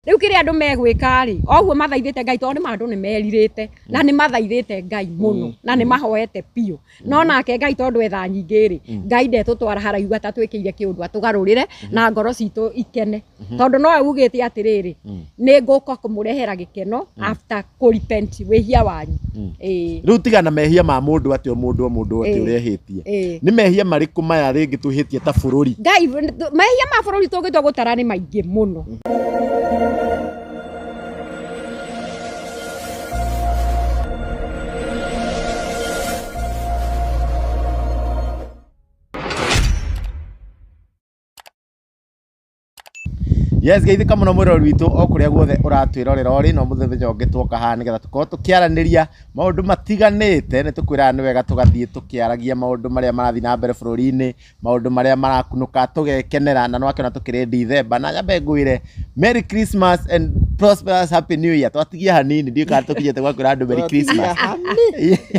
Rĩu kĩrĩa andũ megwĩka rĩ, oguo mathaithĩte Ngai tondũ nĩ ma andũ nĩ merirĩte na nĩ mathaithĩte Ngai mũno na nĩ mahoete biũ. No nake Ngai tondũ etha nyingĩ rĩ, Ngai ndetũtwara haraihu atatwĩkĩire kĩũndũ atũgarũrĩre na ngoro citũ ikene. Tondũ nowe ugĩte atĩrĩrĩ, nĩ ngũka kũmũrehera gĩkeno after kũ repent wĩhia wanyu. Ĩĩ. Rĩu tiga na mehia ma mũndũ atĩ o mũndũ o mũndũ atĩ Ĩĩ. ũrĩa ehĩtie. Ĩĩ. Nĩ mehia marĩkũ maya rĩngĩ twĩhĩtie ta bũrũri? Ngai, mehia ma bũrũri tũngĩtua gũtara nĩ maingĩ mũno. Yes, geithĩka mũno mwĩroreri witũ o kũrĩa guothe ũratwĩrorera ũrĩ no mũthenya ũngĩ twoka haha nĩgetha tũkorwo tũkĩaranĩria maũndũ matiganĩte. Nĩ tũkwĩraga nĩ wega tũgathiĩ tũkĩaragia maũndũ marĩa marathiĩ na mbere bũrũri-inĩ, maũndũ marĩa marakunũka tũgekenera, na nĩwakĩona tũkĩrĩ Ndithemba. Na nyambe ngwĩre Merry Christmas and prosperous happy new year. Twatigia hanini, ndiũĩ kana tũkinyĩte gwa kwĩra andũ Merry Christmas.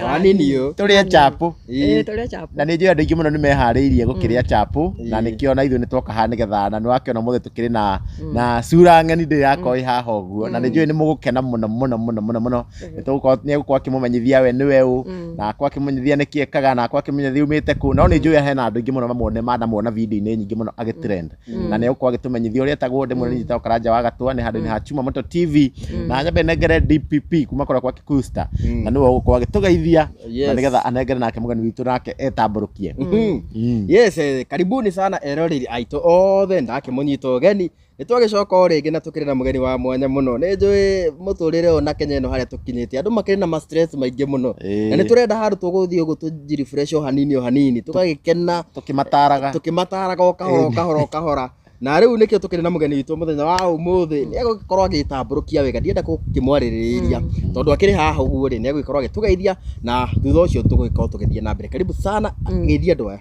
Hanini ũ. Tũrĩe chapo. Ĩĩ, tũrĩe chapo. Na nĩ njũĩ andũ aingĩ mũno nĩ meharĩirie gũkĩrĩa chapo, na nĩkĩo na ithuĩ nĩ twoka haha nĩgetha, na nĩ wakĩona mũthĩ tũkĩrĩ na na cura ng'eni ndĩrĩ yakorwo ĩ haha ũguo, na nĩ njũĩ nĩ mũgũkena mũno mũno mũno mũno mũno. Nĩ tũgũkorwo nĩ egũkorwo akĩmũmenyithia we nĩwe ũ, na akorwo akĩmũmenyithia nĩkĩ ekaga, na akorwo akĩmũmenyithia umĩte kũ. No nĩ njũĩ hena andũ aingĩ mũno mamwone manamuona video-inĩ nyingĩ mũno agĩtrend, na nĩ egũkorwo agĩtũmenyithia ũrĩa etagwo. Ndĩmwĩre niĩ njĩtagwo Karanja wa Gatwa, nĩ handũ-inĩ ha Chuma Moto TV, na nyambe nengere DPP kuma kũrĩa kwa Kikuyu Star, na nĩwe ũgũkorwo agĩtũgeithia na nĩgetha anengere nake mũgeni witũ nake etambũrũkie. Yes, karibuni sana eroreri aitũ othe, ndakĩmũnyita ũgeni. Nĩ twagĩcoka o rĩngĩ na tũkĩrĩ na mũgeni wa mwanya mũno. Nĩ njũĩ mũtũrĩre ũyũ na Kenya ĩno harĩa tũkinyĩte, andũ makĩrĩ na ma stress maingĩ mũno. Na nĩ tũrenda handũ tũgũthiĩ ũguo tũji refresh o hanini o hanini, tũgagĩkena, tũkĩmataraga, tũkĩmataraga o kahora o kahora o kahora. Na rĩu nĩkĩo tũkĩrĩ na mũgeni witũ mũthenya wa ũmũthĩ, nĩ egũgĩkorwo agĩtambũrũkia wega, ndienda gũkĩmwarĩrĩria tondũ akĩrĩ haha ũguo rĩ, nĩ egũgĩkorwo agĩtũgeithia na thutha ũcio tũgũgĩkorwo tũgĩthiĩ na mbere. Karibu sana, geithia andũ aya.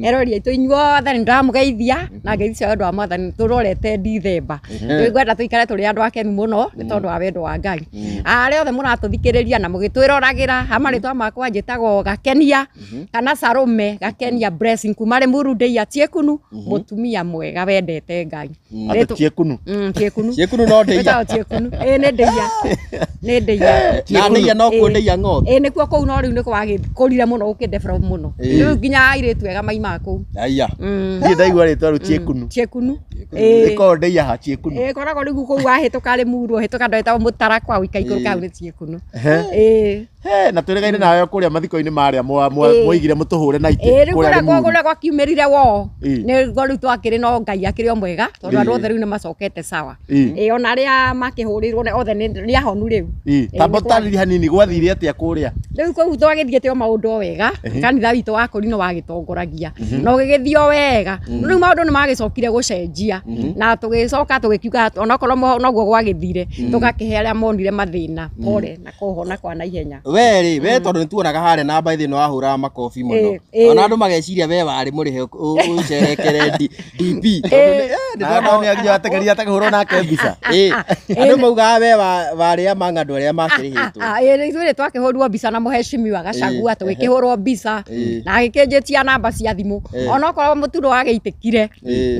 Erori aitũ inyuothe nĩ ndamũgeithia na ngeithi cia wendo wa Mwathani tũrorete Ndithemba. Twĩngwenda tũikare tũrĩ andũ akenu mũno nĩ tondũ wa wendo wa Ngai. Arĩa othe mũratũthikĩrĩria na mũgĩtwĩroragĩra, ha marĩtwa makwa njĩtagwo Gakenia kana Salome Gakenia Blessing kuma Limuru Ndeiya Chiekunu, mũtumia mwega wendete Ngai. Atĩ Chiekunu? Chiekunu. Chiekunu no Ndeiya. Wĩtagwo Chiekunu. Ĩĩ nĩ Ndeiya. Nĩ Ndeiya. Na Ndeiya no kuo Ndeiya ng'ombe. Ĩĩ nĩkuo kũu, no rĩu nĩ kwagĩkũrire mũno gũkĩ develop mũno. Rĩu nginya airĩtu ega maimaga kũu. Aya. Niĩ ndaigua rĩtwa rĩu Chiekunu. Chiekunu. Ĩĩ. Ĩkoragwo Ndeiya ha Chiekunu? Ĩĩ ĩkoragwo rĩu kũu wahĩtũka Limuru, ũhĩtũka andũ etagwo Mũtarakwa, ũikaikũrũka hau nĩ Chiekunu. Ĩĩ. He, na twĩrĩgaine nawe kũrĩa mathiko-inĩ marĩa mwoigire mũtũhũre na itĩ Ĩĩ rĩu kũrĩa kũrĩa Limuru. kũrĩa gwakiumĩrire wo nĩguo rĩu twakĩrĩ no Ngai akĩrĩ o mwega tondũ andũ othe rĩu nĩ macokete sawa. Ĩĩ ona arĩa makĩhũrĩirwo othe nĩ ahonu rĩu. Tamba ũtarĩrie hanini gwathire atĩa kũrĩa? Rĩu kũu twagĩthiĩte o maũndũ o wega, kanitha witũ wa Kũrinũ wagĩtongoragia na ũgĩgĩthiĩ o wega. Rĩu maũndũ nĩ magĩcokire gũcenjia na tũgĩcoka tũgĩkiuga onokorwo noguo gwagĩthire, tũgakĩhe arĩa monire mathĩna pole na kũhona kwa naihenya. We rĩ, we tondũ nĩ tuonaga harĩa namba ithĩ nĩ wahũraga makobi mũno. Ona andũ mageciria we warĩ mũrĩhe ũcerekere DP. Tondũ nĩ Na no nĩ aginya ategeria atakĩhũrwo nake mbica. Andũ maugaga we warĩ among andũ arĩa makĩrĩhĩtwo. Ĩĩ ithuĩ nĩ twakĩhũrirwo mbica na mũheshimiwa Gachagua, tũgĩkĩhũrwo mbica na agĩkĩnjĩtia namba cia thimũ. Onokorwo mũturo wagĩitĩkire,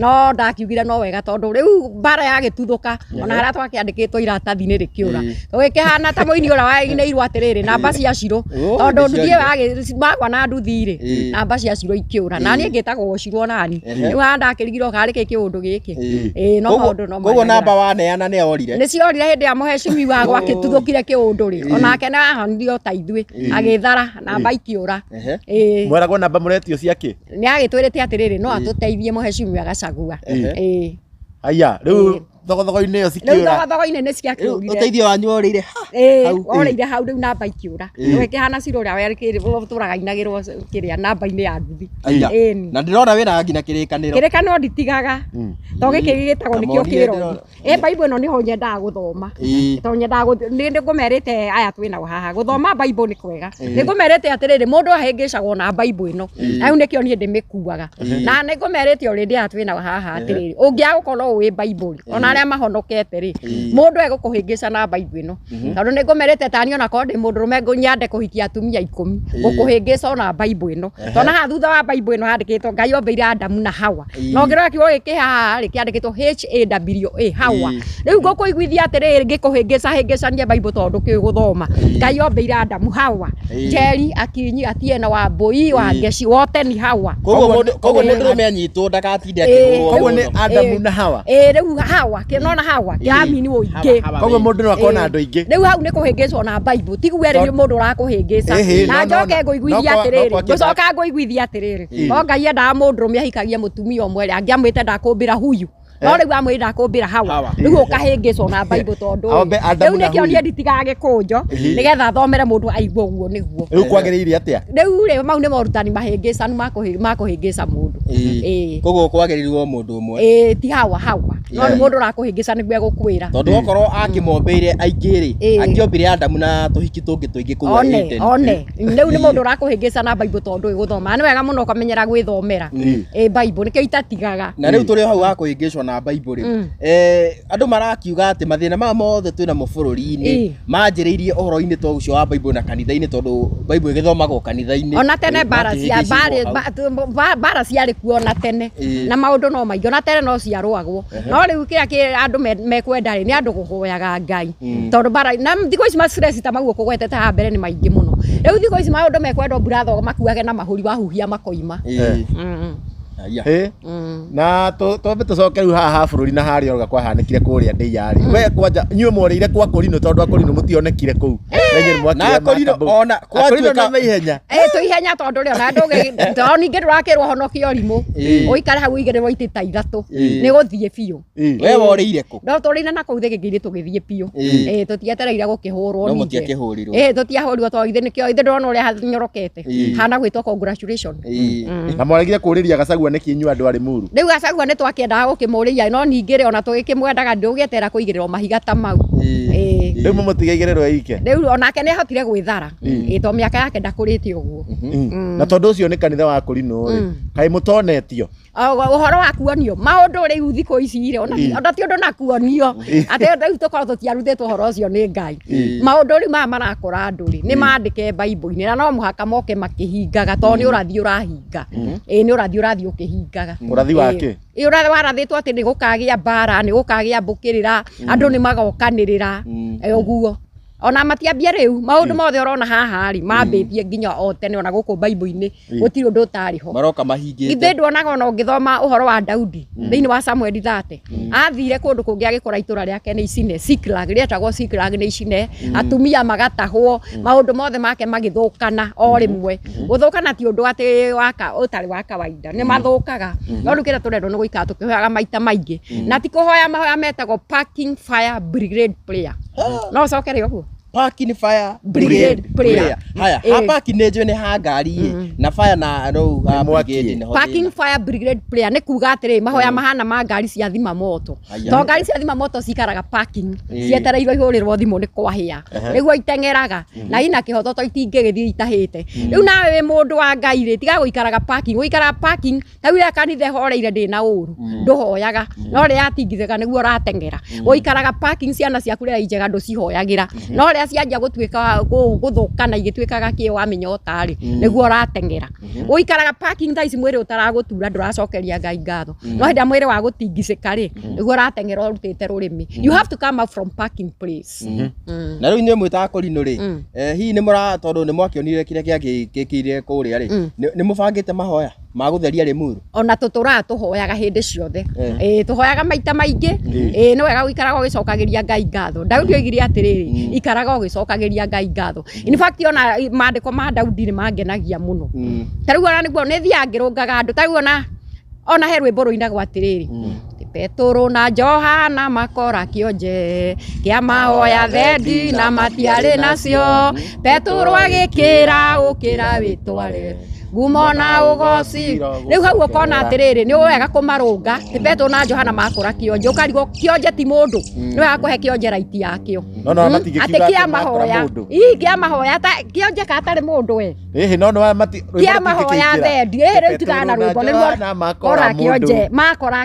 no ndakiugire no wega tondũ rĩu mbara yagĩtuthũka, ona harĩa twakĩandĩkĩtwo iratathi-inĩ rĩkĩũra. Tũgĩkĩhana ta mũini ũrĩa wainĩirwo atĩrĩrĩ, namba cia Shiro, tondũ nduthi ĩyo magwa na nduthi rĩ, namba cia Shiro ikĩũra. Na niĩ ngĩtagwo Shiro nani. Rĩu haha ndakĩrigirwo karĩ kĩ kĩũndũ gĩkĩ. Ĩĩ no maũndũ no Koguo namba waneana nĩ orire. Nĩ ciorire hĩndĩ ya mũheshimiwa gwakĩtuthũkire kĩũndũ rĩ, onake nĩ ahonirio ta ithuĩ, agĩthara namba ikĩũra. Ĩĩ. Mweragwo namba mũretio cia kĩ? Nĩ agĩtwĩrĩte atĩrĩrĩ, no atũteithie mũheshimiwa Gachagua. Ĩĩ. Aya, rĩu thogothogo-inĩ ĩyo Rĩu cikĩũra. thogothogo-inĩ nĩ ciakĩũrire. Ũteithio wanyu orĩire ha? Ĩĩ, Hau. orĩire hau rĩu namba ikĩũra. Ũgĩkĩhana cira ũrĩa ũtũraga ainagĩrwo kĩrĩa namba-inĩ ya nduthi. Aya. Ĩni. Na ndĩrona wĩna nginya kĩrĩkanĩro. Kĩrĩkanĩro nditigaga. To gĩkĩ gĩtagwo nĩkĩo Amonire kĩrogi. Ĩ Bible ĩno nĩho nyendaga gũthoma. Tondũ nyendaga nĩ ngũmerĩte aya twĩ nao haha, gũthoma Bible nĩ kwega. Nĩ ngũmerĩte atĩrĩrĩ, mũndũ ahĩngĩcagwo na Bible ĩno. Na rĩu nĩkĩo niĩ ndĩmĩkuaga. Na nĩ ngũmerĩte already aya twĩ nao haha atĩrĩrĩ, ũngĩaga gũkorwo ũĩ Bible, ona arĩa arĩa mahonokete rĩ, mũndũ egũkũhĩngĩca na Bible ĩno, tondũ nĩ ngũmerĩte tani onakorwo ndĩ mũndũrũme nyande kũhikia atumia 10, gũkũhĩngĩca ona Bible ĩno, tondũ haha thutha wa Bible ĩno handĩkĩtwo Ngai ombĩire Adamu na Hawa, na ũngĩrora kiugo gĩkĩ haha rĩ, kĩandĩkĩtwo H A W A, Hawa. Rĩu ngũkũiguithia atĩrĩrĩ, ngĩkũhĩngĩca hĩngĩcanie Bible tondũ ndũkĩũĩ gũthoma, Ngai ombĩire Adamu Hawa, Njeri, Akinyi, Atieno, Wambui, Wangeci, wote ni Hawa. Koguo mũndũrũme anyitwo ndakatinde akĩhũrwo Koguo nĩ mũno. Adamu na Hawa. Ĩĩ, rĩu Hawa, kĩnona Hawa, kĩramini ũingĩ. Hawa Koguo wĩ- mũndũ no akorwo na andũ aingĩ. Rĩu hau nĩ kũhĩngĩcwo na Bible, tiguo rĩ mũndũ ũrakũhĩngĩca. Ĩhĩ, Na no, no, njoke no. ngũiguithie No kwa- atĩrĩrĩ, no kwa kĩenda- ngũcoka ngũiguithie atĩrĩrĩ, o Ngai endaga mũndũrũme ahikagie mũtumia ũmwe rĩ, angĩamwĩte ndakũmbĩra huyu, no rĩu amwĩra ndakũmbĩra Hawa, Hawa. rĩu ũkahĩngĩcwo na Bible tondũ Ombe Adamu rĩu na nĩkĩo huyu. niĩ nditigaga gĩkũnjo nĩgetha thomere mũndũ aigue ũguo nĩguo. Rĩu kwagĩrĩire atĩa? Rĩu rĩ, mau nĩ morutani mahĩngĩcanu ma kũhĩngĩca mũndũ. Ĩĩ. Koguo kwagĩrĩirwo mũndũ ũmwe. Ĩĩ, ti Hawa, Hawa. No nĩ mũndũ ũrakũhĩngĩca nĩguo egũkwĩra. Tondũ okorwo akĩmombĩire aingĩ rĩ, angĩombire Adamu na tũhiki tũngĩ tũingĩ kũu One, Eden. one. Rĩu nĩ mũndũ ũrakũhĩngĩca na Bible tondũ ndũĩ gũthoma. Nĩ wega mũno ũkamenyera gwĩthomera. Ĩĩ, Bible nĩkĩo itatigaga. Na rĩu tũrĩ o hau ha kũhĩngĩcwo na Bible rĩ, andũ marakiuga atĩ mathĩna maya mothe twĩ namo bũrũri-inĩ manjĩrĩirie ũhoro-inĩ ta ũcio wa Bible na kanitha-inĩ, tondũ Bible ĩgĩthomagwo kanitha-inĩ. Ona tene mbara cia Makĩhĩngĩcirwo hau. mbara ciarĩ kuo ona tene, na maũndũ no maingĩ, ona tene no ciarũagwo. No rĩu kĩrĩa kĩ andũ mekwenda rĩ, nĩ andũ kũhoyaga Ngai, tondũ mbara na thikũ ici ma stress ta mau ũkũgwetete haha mbere nĩ maingĩ mũno. Rĩu thikũ ici maũndũ mekwenda mburatho makuage na mahũri, wahuhia makoima. Aya. Ĩ. Na twambe tũcoke rĩu haha ha bũrũri na harĩa oga kwahanĩkire kũrĩa ndĩia rĩ, we kwanja inyuĩ mworĩire kwa Korino tondũ akorino mũtionekire kũu. Na inyuĩ nĩ mwakire Na Akorino makabũ. ona Akorino kwatuĩka nĩ maihenya. Ĩ, twĩ ihenya tondũ rĩ, ona ndũgĩ, tondũ ningĩ ndũrakĩrwo honokia ũrimũ. Ũikare hau ũigĩrĩrwo itĩ ta ithatũ. Nĩ gũthiĩ biũ. We worĩire kũ? No tũrĩire na kũu thĩgĩngĩ-inĩ tũgĩthiĩ biũ. Ĩ, tũtietereire gũkĩhũrwo No ningĩ. mũtiakĩhũrirwo. Ĩ, tũtiahũrirwo tondũ ithe nĩkĩo ithe ndĩrona ũrĩa nyorokete. Hana gwĩtwo congratulation. Na mwaregire kũrĩria Gachagua nĩkĩ inyuĩ andũ a Limuru? Rĩu Gachagua nĩ twakĩendaga gũkĩmũrĩria, no ningĩ rĩ, ona tũgĩkĩmwendaga ndũgĩetera kũigĩrĩrwo mahiga ta mau. Ĩ. Rĩu mũmũtigaigĩrĩrwo ike. Rĩu onake nĩ ahotire gwĩthara. Ĩ, tondũ mĩaka yake ndakũrĩte ũguo. Na tondũ ũcio nĩ kanitha wa Korino rĩ, kaĩ mũtonetio? Ũhoro wa kuonio maũndũ rĩu thikũ ici rĩ, ona ti ũndũ na kuonio atĩ rĩu tũkorwo tũtiarutĩtwo ũhoro ũcio nĩ Ngai. Maũndũ rĩu maya marakora andũ rĩ, nĩ mandĩke Bible-inĩ, na no mũhaka moke makĩhingaga, tondũ nĩ ũrathi ũrahinga. Ĩĩ, nĩ ũrathi ũrathiĩ ũkĩhingaga. Ũrathi wa kĩ? Ĩĩ, ũrathi warathĩtwo atĩ nĩ gũkagĩa mbara, nĩ gũkagĩa mbũkĩrĩra, andũ nĩ magokanĩrĩra, ũguo. Ona matiambia rĩu, maũndũ mothe ũrona haha rĩ, mambĩtie nginya o tene, ona gũkũ Bible-inĩ, gũtirĩ ũndũ ũtarĩ ho. Maroka mahingĩte. Ithe nduonaga ona ũngĩthoma ũhoro wa Daudi thĩinĩ wa Samueli 30, athire kũndũ kũngĩ agĩkora itũra rĩake nĩ icine, Ziklag, rĩetagwo Ziklag nĩ icine, atumia magatahwo, maũndũ mothe make magĩthũkana o rĩmwe. Gũthũkana ti ũndũ atĩ ũtarĩ wa kawaida, nĩ mathũkaga. No rĩu kĩrĩa tũrendwo nĩ gũikara tũkĩhoyaga maita maingĩ, na ti kũhoya mahoya metagwo parking fire brigade prayer. No ũcokere ũguo. Parking fire Brigade prayer. Haya, ha parking nĩ njũĩ nĩ ha ngari ĩ, na fire na rũu ha Nĩ mwaki. brigade nĩho Parking thĩna. fire brigade prayer nĩ kuga atĩrĩ, mahoya mahana ma ngari cia thima moto. Aya. To ngari cia thima moto cikaraga parking, cietereirwo ihũrĩrwo thimũ nĩ kwahĩa. Nĩguo iteng'eraga, na ina kĩhoto to itingĩgĩthiĩ itahĩte. Rĩu nawe wĩ mũndũ wa Ngai rĩ, tiga gũikaraga parking, gũikaraga parking ta rĩu kanitha ĩhoreire ndĩ na ũru, ndũhoyaga, no rĩrĩa yatingithĩka nĩguo ũrateng'era. Ũikaraga parking, ciana ciaku rĩrĩa njega ndũcihoyagĩra, no rĩrĩa cianjia gũtuĩka gũthũkana igĩtuĩkaga kĩo wamenya ũtarĩ, nĩguo ũrateng'era. Ũikaraga parking thaa ici mwĩrĩ ũtaragũtura ndũracokeria Ngai ngatho, no hĩndĩ ĩrĩa mwĩrĩ wagũtingicĩka rĩ, nĩguo ũrateng'era ũrutĩte rũrĩmĩ. You have to come out from parking place. Na rĩu inyuĩ mwĩtaga Korino rĩ, hihi nĩ mũra, tondũ nĩ mwakĩonire kĩrĩa gĩakĩkĩire kũrĩa rĩ, nĩ mũbangĩte mahoya ma gũtheria Limuru? Ona tũtũraga tũhoyaga hĩndĩ ciothe. Ĩĩ, tũhoyaga maita maingĩ. Ĩĩ, nĩ wega gũikaraga ũgĩcokagĩria Ngai ngatho. Daudi oigire atĩrĩrĩ, ikaraga ũgĩcokagĩria Ngai ngatho. In fact, ona maandĩko ma Daudi nĩ mangenagia mũno. Ta rĩu ona nĩguo nĩ thiaga ngĩrũngaga andũ. Ta rĩu ona he rwĩmbo rũinagwo atĩrĩrĩ, Petũrũ na Johana makora kĩonje kĩa mahoya thendi na matiarĩ nacio, Petũrũ agĩkĩra ũkĩra wĩtware. Ngumo na ũgoci. Rĩu hau ũkona atĩrĩrĩ, nĩ wega kũmarũnga. Ti Petero na Johana makũra kĩonje, ũkarigwo kĩonje ti mũndũ. Nĩ wega kũhe kĩonje right yakĩo. No no matingĩkiuga Atĩ kĩa atĩ makora mahoya. mũndũ. Ii kĩa mahoya ta kĩonje ka atarĩ mũndũ we. Ĩhĩ no no mati rwĩmbo Kĩa mahoya rũtingĩkĩingĩra. thendi. Ĩ rĩu tigana na rwĩmbo Petero nĩruo na Johana makora kora mũndũ. kĩonje makora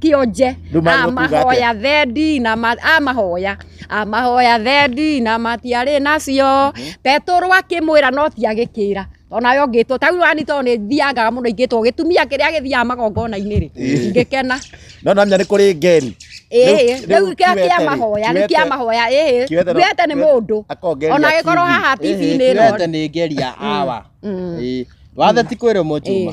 kĩonje Rĩu magĩrĩirwo kuuga atĩa? mahoya thendi na amahoya amahoya thendi na matiarĩ nacio. Petero akĩmwĩra no ti agĩkĩra onawe ũngĩtwo ta rĩu wani tondũ nĩ thiangaga mũno ingĩtwo gĩtumia kĩrĩa gĩthiaga magongona-inĩ rĩ ingĩkena. No no nĩ kũrĩ ngeri. Ĩĩ rĩu kĩa kĩa mahoya rĩu kĩa mahoya ĩĩ Kiwete no- kiwete nĩ mũndũ akongeria ona agĩkorwo TV. haha TV-inĩ ĩno Kiwete nĩ ngeria awa. Ĩĩ. Wathe ti kwĩrwo mũchuma.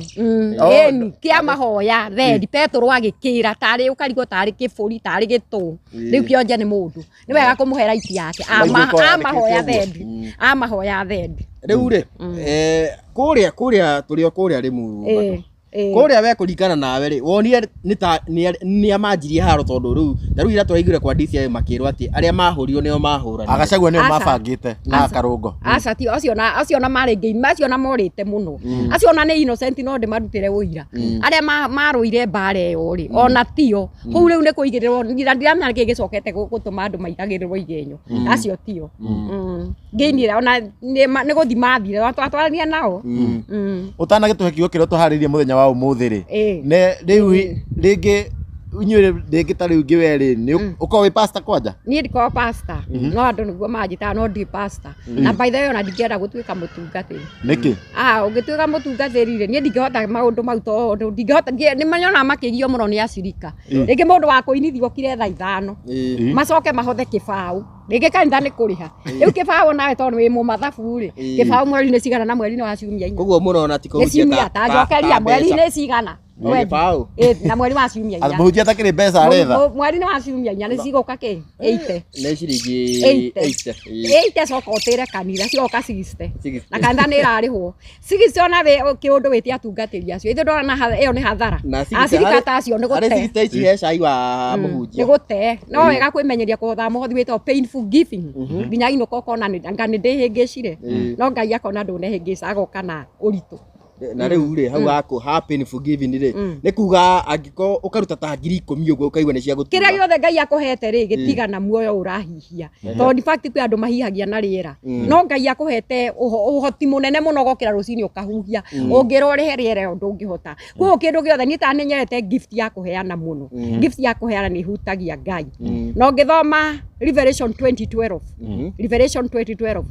Oh, ĩni kĩa mahoya thendi Petero agĩkĩra tarĩ ũkarigwo tarĩ kĩbũri tarĩ gĩtũ rĩu kĩonje nĩ mũndũ nĩ wega kũmũhe right yake Maitũ ĩkorwo amahoya yandĩkĩte ũguo. thendi amahoya thendi. Rĩu rĩ, kũrĩa kũrĩa tũrĩ o kũrĩa Rĩmuru bado. Ĩĩ. Kũrĩa we kũringana nawe rĩ, wonire nĩ ta nĩ amanjirie haro tondũ rĩu ta rĩu ira tũraiguire kwa DCI makĩrwo atĩ arĩa mahũrirwo nĩo mahũranire. Agacagua nĩo Aca. mabangĩte na Aca. Karũngo. Aca ti acio na acio na marĩ ngei acio na morĩte mũno acio na nĩ innocent no ndĩmarutĩre ũira arĩa marũire mbara ĩyo rĩ ona tio kũu rĩu nĩ kũigĩrĩrwo ndiramenya nĩkĩ gĩcokete gũtũma andũ maigagĩrĩrwo igenyo acio tio ngeinire ona nĩ gũthi mathire twatwarania nao. Ũtanagĩtũhe kiugo kĩrĩa tũharĩirie mũthenya wa ũmũthĩ rĩ Ĩĩ. ne rĩu rĩngĩ inyuĩ rĩngĩ ta rĩu ngĩ we rĩ nĩ ũkorwo wĩ pastor kwanja? Niĩ ndikoragwo pastor no andũ nĩguo manjĩtaga no ndirĩ pastor na by the way ona ndingĩenda gũtuĩka mũtungatĩri. Nĩkĩ? Ũngĩtuĩka mũtungatĩri rĩ niĩ ndingĩhota maũndũ mau tondũ ndingĩhota nĩ manyonaga makĩgio mũno nĩ acirika. Rĩngĩ mũndũ wa kũinithio okire thaa 5 macoke mahothe kĩbaũ rĩngĩ kanitha nĩ kũrĩha rĩu kĩbaũ nawe tondũ wĩ mũmathabu rĩ kĩbaũ mweri-inĩ cigana na mweri-inĩ wa ciumia inya Koguo mũrona ti nĩ kũhutia ciumia ta njokeria mweri-inĩ cigana Gĩbaũ. Ĩ, na mweri wa ciumia inya Mũhunjia atakĩrĩ mbeca aretha. Mweri-inĩ wa ciumia inya nĩ cigũka kĩ 80 Nĩ ciringi 80. 80. Ĩĩ. 80 coka ũtĩre kanitha cigoka 60 60. na kanitha nĩ ĩrarĩhwo 60 ona kĩũndũ wĩte atungatĩri acio ithuĩ ndona ĩyo nĩ hathara Na 60 acirika ta acio nĩ Harĩ gũte 60 ici he cai wa nĩ mũhunjia. gũte no wega kwĩmenyeria kũhotha mũhothi wĩtagwo painful giving nginya inũka ũkona anga nĩ ndĩhĩngĩcire no Ngai akona ndũnehĩngĩca agoka na ũritũ. Na rĩu rĩ hau haku ha painful giving rĩ nĩ kuga angĩkorwo ũkaruta ta 10,000 ũguo ũkaigua nĩ cia gũtura. Kĩrĩa gĩothe Ngai akũhete rĩ gĩtigana muoyo ũrahihia tondũ in fact kwĩ andũ mahihagia na rĩera no Ngai akũhete ũhoti mũnene mũno ũgokĩra rũcinĩ ũkahuhia ũngĩrwo ũrĩhe rĩera ĩyo ndũngĩhota. Koguo kĩndũ gĩothe niĩ ta nĩ nyendete gift ya kũheana mũno. Gift ya kũheana nĩ ĩhutagia Ngai. Na ũngĩthoma Revelation 2012 Revelation 2012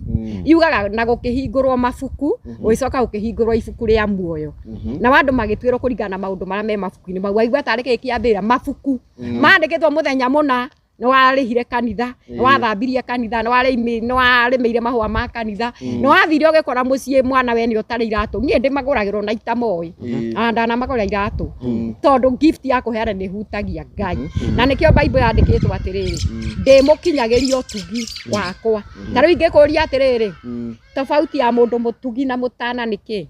yugaga na gũkĩhingũrwo mabuku ũgĩcoka gũkĩhingũrwo ibuku rĩa muoyo na andũ magĩtuĩrwo kũringana na maũndũ marĩa me mabuku-inĩ mau waigua tarĩ kĩĩ kĩambĩrĩra mabuku mandĩkĩtwo mũthenya mũna nĩ warĩhire kanitha nĩ wathambirie kanitha nĩ warĩmĩire mahũa ma kanitha nĩ wathire ũgĩkora mũciĩ mwana we nĩ ũtarĩ iratũ niĩ ndĩmagũragĩrwo na itamoĩ ndanamagũrĩra iratũ tondũ gift ya kũheana nĩ ĩhutagia Ngai na nĩkĩo Bible yandĩkĩtwo atĩrĩrĩ ndĩmũkinyagĩria ũtugi wakwa ta rĩu ingĩkũria atĩrĩrĩ tofauti ya mũndũ mũtugi na mũtana nĩ kĩ?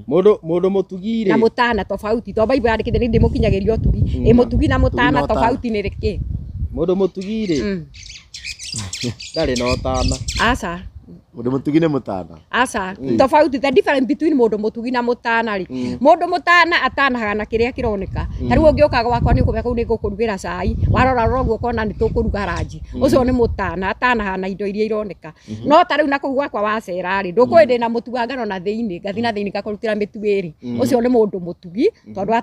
Mũndũ mũtugi Na rĩ mũtana tofauti to Bible yandĩkĩte nĩ ndĩmũkinyagĩria ũtugi ĩ mũtugi na mũtana tofauti nĩ kĩ? Mũndũ mũtugi rĩ ndarĩ na ũtana. Aca. Mũndũ mũtugi nĩ mũtana. Aca tofauti the difference between mũndũ mũtugi na mũtana rĩ mũndũ mũtana atanahaga na kĩrĩa kĩroneka ta rĩu ũngĩũka gwakwa nĩ ũkũmenya kũu nĩ ngũkũrugĩra cai warora rora ũguo ũkona nĩ tũkũruga ranji ũcio nĩ mũtana atanahaga na indo iria ironeka no ta rĩu na kũu gwakwa wacera rĩ ndũkũĩ ndĩna mũtu wa ngano na thĩinĩ ngathi na thĩinĩ ngakũrutĩra mĩtu ĩrĩ ũcio nĩ mũndũ mũtugi tondũ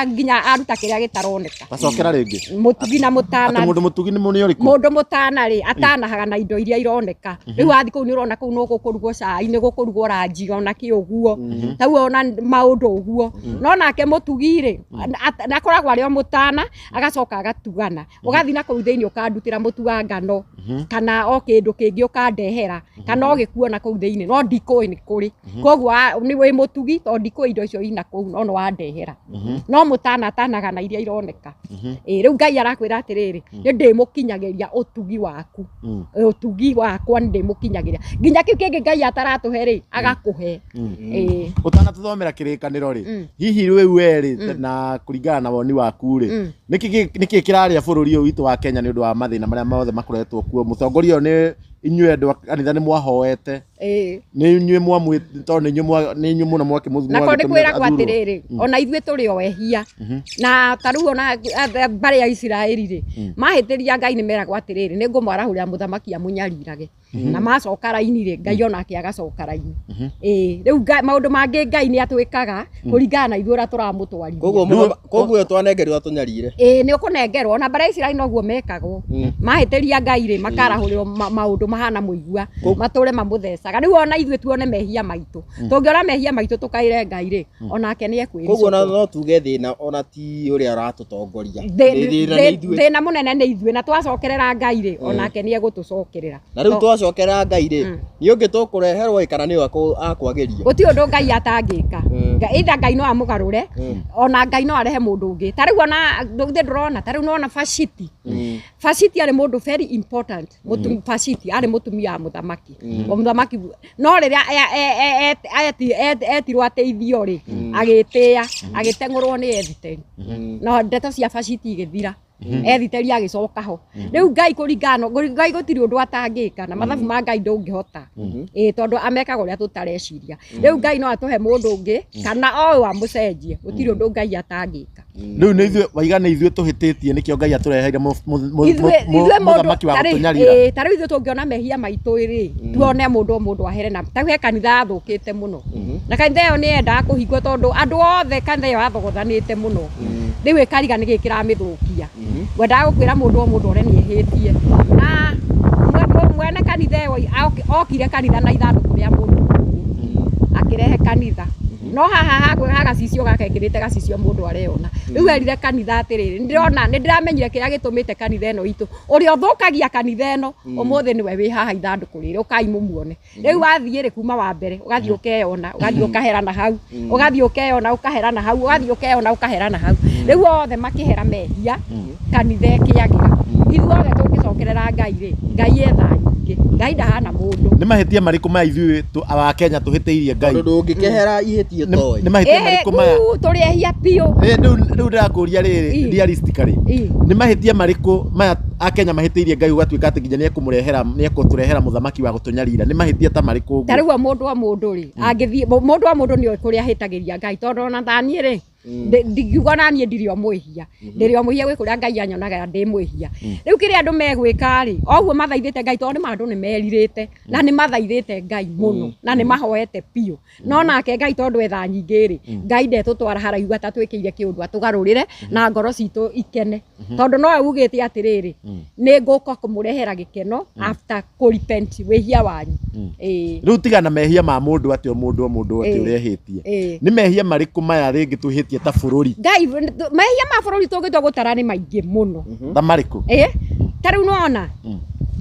nginya aruta kĩrĩa gĩtaroneka. Tacokera rĩngĩ. Mũtugi na mũtana. Atĩ mũndũ mũtugi nĩ ũrĩkũ? Mũndũ mũtana rĩ atanahaga na indo iria ironeka rĩu wathi kũu nĩ ũrona kũu no gũkũrugwo cai nĩ gũkũrugwo ranji ona kĩ ũguo tau ona maũndũ ũguo no nake mũtugi rĩ akoragwo arĩ o mũtana agacoka agatugana ũgathiĩ na kũu thĩinĩ ũkandutĩra mũtu wa ngano kana o kĩndũ kĩngĩ ũkandehera kana o gĩkuona kũu thĩinĩ no ndikũĩ nĩ kũrĩ koguo nĩ wĩ mũtugi tondũ ndikũĩ indo icio ina kũu no nĩ wandehera no mũtana atanaga na iria ironeka. Ĩ rĩu Ngai arakwĩra atĩrĩrĩ nĩ ndĩmũkinyagĩria ũtugi waku ũtugi wakwa nĩ ndĩmũkinyagĩria nginya kĩu kĩngĩ Ngai ataratũhe rĩ agakũhe. Ĩ Ũtanatũthomera kĩrĩkanĩro rĩ hihi rĩu we rĩ na kũringana na woni waku rĩ nĩkĩ kĩrarĩa bũrũri ũyũ witũ wa Kenya nĩ ũndũ wa mathĩna marĩa mothe makoretwo kuo mũtongoria ũyũ nĩ Inyuĩ andũ a kanitha nĩ mwahoete. Nĩ inyuĩ mwamwĩ tondũ nĩ inyuĩ nĩ inyuĩ mũno mwakĩmũ Nako nĩ kwĩragwo atĩrĩrĩ, ona ithuĩ tũrĩ o ehia, na ta rĩu ona mbarĩ ya Isiraeli rĩ, mahĩtĩria Ngai nĩ meragwo atĩrĩrĩ, nĩ ngũmwarahũrĩra mũthamaki amũnyarirage, na macoka raini rĩ, Ngai onake agacoka raini. Ĩĩ, rĩu maũndũ mangĩ Ngai nĩ atwĩkaga kũringana na ithuĩ ũrĩa tũramũtwarithia. Koguo koguo ũyũ twanengerirwo atũnyarire. Ĩĩ, nĩ ũkũnengerwo. Ona mbarĩ ya Isiraeli noguo mekagwo, mahĩtĩria Ngai rĩ, makarahũrĩrwo maũndũ mahana mũigua, matũre mamũthecaga. Rĩu ona ithuĩ tuone mehia maitũ, tũngĩona mehia maitũ tũkaĩre Ngai rĩ, onake nĩ Koguo ona ekwĩricũkwo. No tuge thĩna ona ti ũrĩa ũratũtongoria. Nĩ thĩna nĩ ithuĩ. Thĩna mũnene nĩ ithuĩ, na twacokerera Ngai rĩ, onake nĩ egũtũcokerera. Na rĩu twacokerera Ngai rĩ, nĩ ũngĩ tũkũreherwo ĩ kana nĩwe akwagĩria? Gũtirĩ ũndũ Ngai atangĩka. Either Ngai no amũgarũre, ona Ngai no arehe mũndũ ũngĩ. Ta rĩu ona ndũgithĩ ndũrona, ta rĩu nĩwona Vashti. Vashti arĩ mũndũ very important. Vashti arĩ mũtumia wa mũthamaki. O mũthamaki, no rĩrĩa etirwo ateithio rĩ, agĩtĩĩa, agĩteng'ũrwo nĩ Ethiteri. No ndeto cia Vashti igĩthira. Ethiteri agĩcoka ho. Rĩu Ngai kũringana na Ngai gũtirĩ ũndũ atangĩka, na mathabu ma Ngai ndũngĩhota. Ĩĩ, tondũ amekaga ũrĩa tũtareciria. Rĩu Ngai no atũhe mũndũ ũngĩ kana o ũyũ amũcenjie. Gũtirĩ ũndũ Ngai atangĩka. Rĩu nĩ ithuĩ waiga nĩ ithuĩ tũhĩtĩtie, nĩkĩo Ngai atũreheire Ithuĩ mũndũ mũthamaki wa gũtũnyarira. Ĩĩ, ta rĩu ithuĩ tũngĩona mehia maitũ rĩ, tuone mũndũ o mũndũ ahere, na ta rĩu he kanitha yathũkĩte mũno, na kanitha ĩyo nĩ yendaga kũhingwo tondũ andũ othe kanitha ĩyo yathogothanĩte mũno. Rĩu ĩkariga nĩkĩ kĩramĩthũkia. Ngwendaga gũkwĩra mũndũ o mũndũ one nĩ ehĩtie, na mwene kanitha ĩyo okire kanitha na ithandũkũ rĩa mũndũ mũkuũ akĩrehe kanitha, no haha ha gacicio gaka ekĩrĩte gacicio mũndũ areyona. Rĩu erire kanitha atĩrĩrĩ, nĩndĩrona, nĩndĩramenyire kĩrĩa gĩtũmĩte kanitha ĩno itũ, ũrĩa ũthũkagia kanitha ĩno ũmũthĩ nĩwe wĩ haha ithandũkũ rĩrĩ, ũkai mũmuone. Rĩu wathiĩ rĩ, kuma wa mbere ũgathiĩ ũkeyona, ũgathiĩ ũkaherana hau, ũgathiĩ ũkeyona ũkaherana hau, ũgathiĩ ũkeyona ũkaherana hau. Rĩu othe makĩhera mehia, kanitha ĩkĩagĩra. Ithuothe tũngĩcokerera Ngai rĩ, Ngai etha nyingĩ. Ngai ndahana mũndũ. Nĩ mahĩtia marĩkũ maya ithuĩ aba Kenya tũhĩtĩirie Ngai? Tondũ ndũngĩkehera ihĩtie toĩ. Nĩ mahĩtia marĩkũ maya? Tũrĩ ehia biũ. Rĩu ndĩrakũria rĩrĩ, realistically, nĩ mahĩtia marĩkũ maya Akenya mahĩtĩirie Ngai ũgatuĩka atĩ nginya nĩekũmũrehera, nĩekũtũrehera mũthamaki wa gũtũnyarira? Nĩ mahĩtia ta marĩkũ ũguo? Ta rĩu o mũndũ o mũndũ rĩ, angĩthiĩ mũndũ o mũndũ nĩoĩ kũrĩa ahĩtagĩria Ngai, tondũ ona ta niĩ rĩ, ndingiuga ona niĩ ndirĩ o mwĩhia, ndĩrĩ o mwĩhia, gwĩ kũrĩa Ngai anyonaga ndĩ mwĩhia. Rĩu kĩrĩa andũ megwĩka rĩ, o ũguo mathaithĩte Ngai, tondũ nĩ ma andũ nĩ merirĩte na nĩ mathaithĩte Ngai mũno na nĩ mahoete biũ, no nake Ngai tondũ etha nyingĩ rĩ, Ngai ndetũtwara haraihu atatwĩkĩire kĩũndũ atũgarũrĩre na ngoro citũ ikene, tondũ nowe ugĩte atĩrĩrĩ, nĩ ngũka kũmũrehera gĩkeno after kũ repent wĩhia wanyu. Ĩĩ. Rĩu tigana mehia ma mũndũ atĩ o mũndũ o mũndũ atĩ ũrĩa ehĩtie, nĩ mehia marĩkũ maya rĩngĩ twĩhĩtie ta bũrũri? Ngai, mehia ma bũrũri tũngĩtua gũtara nĩ maingĩ mũno. Ta marĩkũ? Ĩĩ, ta rĩu nĩwona,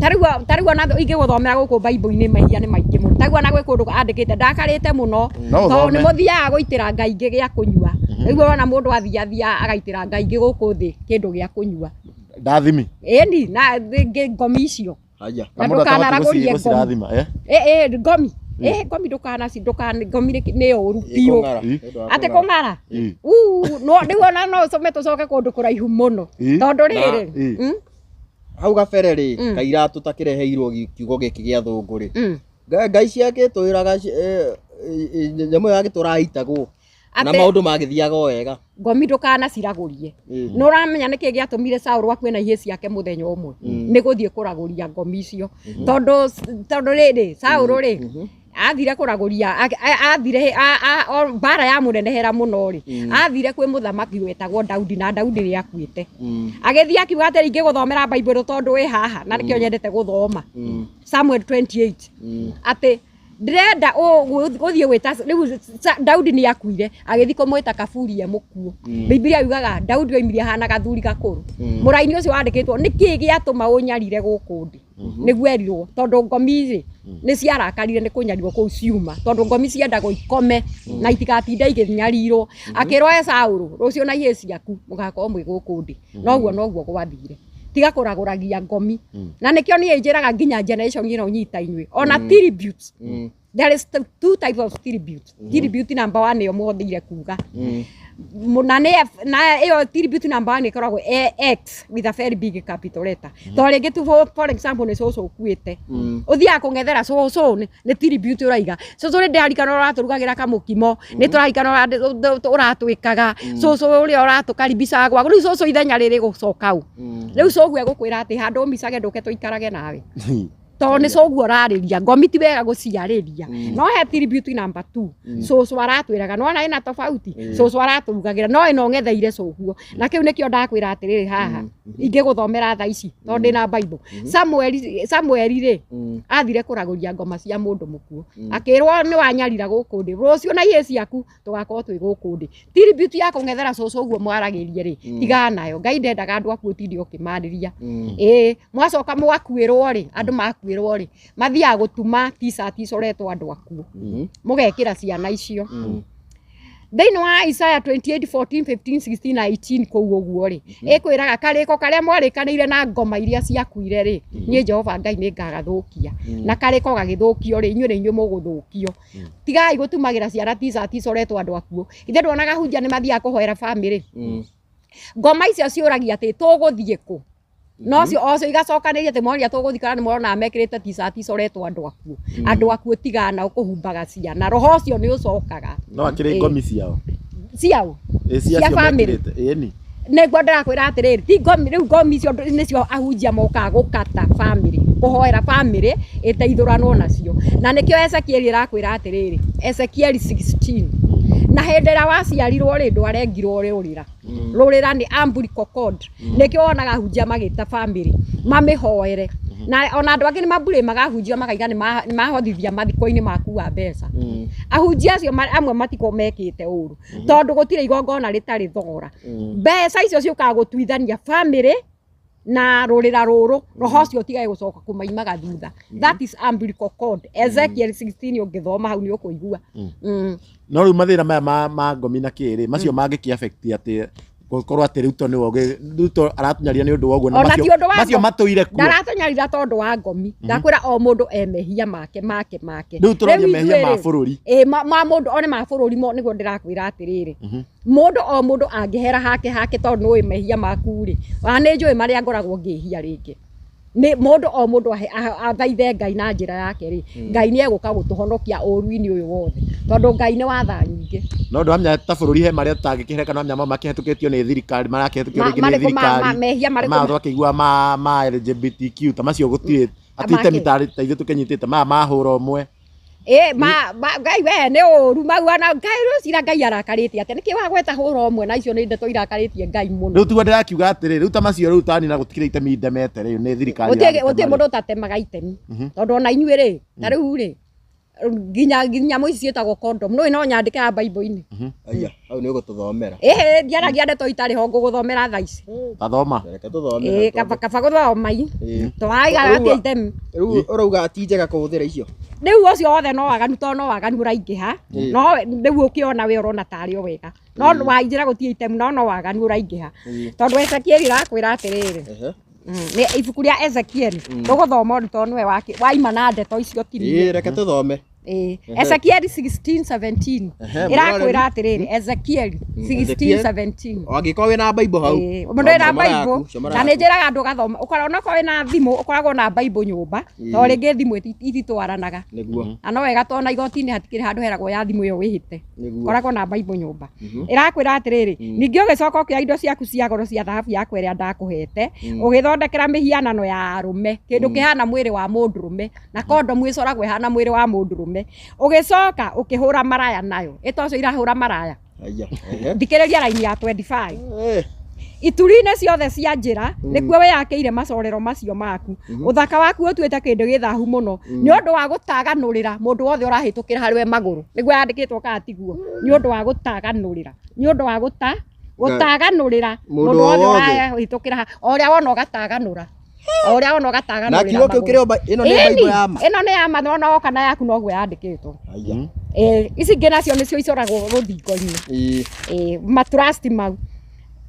ta rĩu ona ingĩgũthomera gũkũ Bible-inĩ mehia nĩ maingĩ mũno. Ta rĩu ona gwĩ kũndũ andĩkĩte ndakarĩte mũno No tondũ nĩ ũthome. mũthiaga gũitĩra ngai ingĩ gĩa kũnyua. Rĩu ũrona mũndũ athiathia agaitĩra ngai ingĩ gũkũ thĩ kĩndũ gĩa kũnyua. Ndathimi. Ĩni, na ngomi icio. Haya. Na Mũndũ atabatiĩ ndũkanaragũrie ngomi. gũcirathima, eh? Ĩ ngomi. Ĩ ngomi ndũkanaci ndũkan ngomi nĩ ũru biũ. Kũng'ara. Ĩ. Nĩ ũndũ wa Atĩ kũng'ara. kũng'ara. Ĩ. Uu, no rĩu ona no ũcome tũcoke kũndũ kũraihu mũno. Ĩ. Tondũ rĩrĩ. Ĩ. Hau gabere rĩ, kaira tũtakĩreheirwo kiugo gĩkĩ gĩa thũngũ rĩ, Ngai ciagĩtwĩraga nyamũ ĩyo yagĩtũraga itagwo na maũndũ magĩthiaga o wega. Ngomi ndũkanaciragũrie. Nĩ ũramenya nĩkĩ gĩatũmire Saũlũ akue na ihĩĩ ciake mũthenya ũmwe? Nĩ gũthiĩ kũragũria ngomi icio, tondũ rĩrĩ, Saũlũ rĩ, athire kũragũria, athire mbara yamũnenehera mũno rĩ, athire kwĩ mũthamaki wetagwo Daudi, na Daudi nĩ akuĩte. Agĩthiĩ akiuga atĩrĩ, ingĩgũthomera Bible tondũ wĩ haha na nĩkĩo nyendete gũthoma, Samuel 28, atĩ ndĩrenda ũthiĩ gwĩta rĩu Daudi nĩ akuire, agĩthiĩ kũmwĩta kaburi e mũkuũ. Bibilia yugaga Daudi oimire ahana gathuri gakũrũ. Mũraini ũcio wandĩkĩtwo nĩkĩ gĩatũma ũnyarire gũkũ ndĩ, nĩguo erirwo, tondũ ngomi rĩ nĩ ciarakarire nĩ kũnyarirwo kũu ciuma, tondũ ngomi ciendagwo ikome na itigatinde ikĩnyarirwo. Akĩrwo, e Saũlũ, rũciũ na ihĩĩ ciaku mũgakorwo mwĩ gũkũ ndĩ. Noguo noguo gwathire. Tiga kũragũragia ngomi. Na nĩkĩo niĩ njĩraga nginya generation ĩno nyita inyuĩ, ona tributes. There is two types of tribute. Tribute number one nĩyo mũhũthĩire kuga. Na nĩ na ĩyo tribute number one ĩkoragwo e X with a very big capital letter. To rĩngĩ tu for example nĩ cũcũ ũkuĩte. Ũthiaga kũng'ethera cũcũ nĩ tribute ũraiga. Cũcũ nĩ ndĩrarikana ũratũrugagĩra kamũkimo, nĩ tũrarikana ũratwĩkaga, cũcũ ũrĩa ũratũkaribicaga gwaku. Rĩu cũcũ ithenya rĩrĩ gũcoka ũ. Rĩu cũguo egũkwĩra atĩ handũ ũmicage ndũke tũikarage nawe. Tondũ nĩ cũguo ũrarĩria, ngomi ti wega gũciarĩria. No he tribute number 2. Cũcũ aratwĩraga, nĩwona ĩna tofauti? Cũcũ aratũrugagĩra, no ĩno ũng'etheire cũguo. Na kĩu nĩkĩo ndakwĩra atĩrĩrĩ haha, ingĩgũthomera thaa ici, tondũ ndĩna Bible. Samueli rĩ, athire kũragũria ngoma cia mũndũ mũkuũ. Akĩrwo nĩ wanyarira gũkũ ndĩ, rũciũ na ihĩĩ ciaku tũgakorwo twĩ gũkũ ndĩ. Tribute ya kũng'ethera cũcũ ũguo mwaragĩrie rĩ, tigana nayo. Ngai ndendaga andũ akuũ ũtinde ũkĩmarĩria. Ĩĩ, mwacoka mwakuĩrwo rĩ, andũ makuĩrwo rĩ, mathiaga gũtuma t-shirt icoretwo andũ akuũ. Mũgekĩra ciana icio. Thĩinĩ wa Isaiah 28, 14, 15, 16 na 18 kũu ũguo rĩ, ĩkwĩraga karĩko karĩa mwarĩkanĩire na ngoma iria ciakuire rĩ, niĩ Jehova Ngai nĩ ngagathũkia. Na karĩko gagĩthũkio rĩ, inyuĩ nĩ inyuĩ mũgũthũkio. Tigai gũtumagĩra ciana t-shirt icoretwo andũ akuũ. Ithe nduonaga hunjia nĩ mathiaga kũhoera family. Ngoma icio ciũragia atĩ tũgũthiĩ kũ? No cio ocio igacokanĩria atĩ moria tũgũthiĩ kana nĩ monaga mekĩrĩte t-shirt icoretwo andũ akuũ. Andũ akuũ tigana nao kũhumbaga ciana. Roho ũcio nĩ ũcokaga. No akĩrĩ ngomi ciao. Ciao. Ĩ Cia cia family. mekĩrĩte. Ĩni. Nĩguo ndĩrakwĩra atĩrĩrĩ, ti ngomi rĩu ngomi icio nĩcio ahunjia mokaga gũkata family, kũhoera family ĩteithũranwo nacio. Na nĩkĩo Ezekiel ĩrakwĩra atĩrĩrĩ, Ezekiel 16. Na hĩndĩ ĩrĩa waciarirwo rĩ, ndwarengirwo rũrĩra. Rũrĩra nĩ umbilical cord. Nĩkĩo wonaga ahunjia magĩta family mamĩhoere. Na ona andũ angĩ nĩ maburĩmaga ahunjia makaiga nĩ mahothithia mathiko-inĩ makua mbeca. Ahunjia acio amwe matikoragwo mekĩte ũru, tondũ gũtirĩ igongona rĩtarĩ thogora. Mbeca icio ciũkaga gũtuithania family na rũrĩra rũrũ, roho ũcio ũtigage gũcoka kũmaimaga thutha. That is umbilical cord. Ezekiel 16 ũngĩthoma hau nĩ ũkũigua. No rĩu mathĩna maya ma ngomi na kĩrĩ, macio mangĩkĩ affect atĩ gũkorwo atĩ Ruto nĩwe Ruto aratunyaria nĩ ũndũ wa ũguo na Ona ti ũndũ wa macio ngomi. matũire kuo. Ndaratũnyarira tondũ wa ngomi. Ndakwĩra o mũndũ e mehia make make make. Rĩu tũraria Rĩu mehia ithuĩ ma rĩ, bũrũri. Ĩ, ma mũndũ one ma bũrũri mo nĩguo ndĩrakwĩra atĩrĩrĩ. Mũndũ o mũndũ angĩhera hake hake tondũ nĩũĩ mehia maku rĩ, ona nĩ njũĩ marĩa ngoragwo ngĩhia rĩngĩ. Nĩ mũndũ o mũndũ athaithe Ngai na njĩra yake rĩ, Ngai nĩ egũka gũtũhonokia ũru-inĩ ũyũ wothe. Tondũ Ngai nĩ wa tha nyingĩ. No ndwamenya ta bũrũri he marĩa tũtangĩkĩhera kana wamenya mamwe makĩhetũkĩtio nĩ thirikari, marakĩhetũkio rĩngĩ nĩ thirikari. Mehia marĩkũ Maya twakĩigua ma LGBTQ ta macio gũtirĩ atĩ itemi ta ithuĩ tũkĩnyitĩte maya mahũra ũmwe. Ĩ, Ngai we nĩ ũru mau ona Ngai rũcira Ngai arakarĩte atĩa? Nĩkĩ wagweta hũra ũmwe na icio nĩ ndeto irakarĩtie Ngai mũno. Rĩu tiguo ndĩrakiuga atĩrĩ, rĩu ta macio rĩu tanina gũtikĩrĩ itemi ndemete rĩu nĩ thirikari Gũtirĩ ĩragĩtema gũtirĩ rĩu. mũndũ ũtatemaga itemi. Tondũ ona inyuĩ rĩ, ta rĩu rĩ, nginya nyamũ ici ciĩtagwo condom, nĩũĩ no nyandĩke haha Bible-inĩ. Aya, hau nĩ ũgũtũthomera. Ĩhĩ, ndiaragia ndeto itarĩ ho ngũgũthomera thaa ici. Tathoma. Reke tũthome. Ĩ, kaba gũthoma i. Tũraiga Ũrauga- atĩ itemi. Rĩu ũrauga ti njega kũhũthĩra icio. Rĩu ũcio wothe no waganu tondũ no waganu ũraingĩha. No rĩu ũkĩona we ũrona tarĩ o wega. No wainjĩra gũtirĩ itemi no no waganu ũraingĩha. Tondũ Ezekiel ĩrakwĩra atĩrĩrĩ. Nĩ ibuku rĩa Ezekiel. Tũgũthoma ũndũ tondũ nĩwe waima na ndeto icio ti niĩ. Ĩ, reke tũthome. Ezekiel 16:17. Ĩrakwĩra atĩrĩrĩ, Ezekiel 16:17. O angĩkorwo wĩna Bible hau. Mũndũ wĩna Bible, na nĩ njĩraga andũ ũgathoma, onakorwo wĩna thimũ, ũkoragwo na Bible nyũmba, tondũ rĩngĩ thimũ ititwaranaga. Nĩguo. Na no wega tondũ na igoti-inĩ hatikĩrĩ handũ heragwo ya thimũ ĩyo wĩhĩte. Nĩguo. Koragwo na Bible nyũmba. Ĩrakwĩra atĩrĩrĩ, ningĩ ũgĩcoka ũkĩoya indo ciaku cia goro cia thahabu yakwa ĩrĩa ndakũhete, ũgĩthondekera mĩhianano ya arũme, kĩndũ kĩhana mwĩrĩ wa mũndũrũme, na kondomu ĩcoragwo ĩhana mwĩrĩ wa mũndũrũme. Ũgĩcoka ũkĩhũra maraya nayo. Ĩ tocio irahũra maraya. Aya. Thikĩrĩria raini ya 25. Ituri-inĩ ciothe cia njĩra nĩkuo wĩyakĩire macorero macio maku. Ũthaka waku ũtuĩte kĩndũ gĩ thahu mũno nĩ ũndũ wa gũtaganũrĩra mũndũ wothe ũrahĩtũkĩra harĩ we magũrũ. Nĩguo yandĩkĩtwo kana tiguo? Nĩ ũndũ wa gũtaganũrĩra. Nĩ ũndũ wa gũtaganũrĩra Mũndũ mũndũ wothe wothe. ũrahĩtũkĩra o ũrĩa wona ũgataganũra. O ũrĩa wona ũgataganũrĩra. Na kiugo kĩu kĩrĩ o ĩno nĩ Bible ya ma. Ĩno nĩ ya ma, no woka na yaku noguo yandĩkĩtwo. Aya. Ici ingĩ nacio nĩcio icoragwo rũthingo-inĩ. Matrust mau.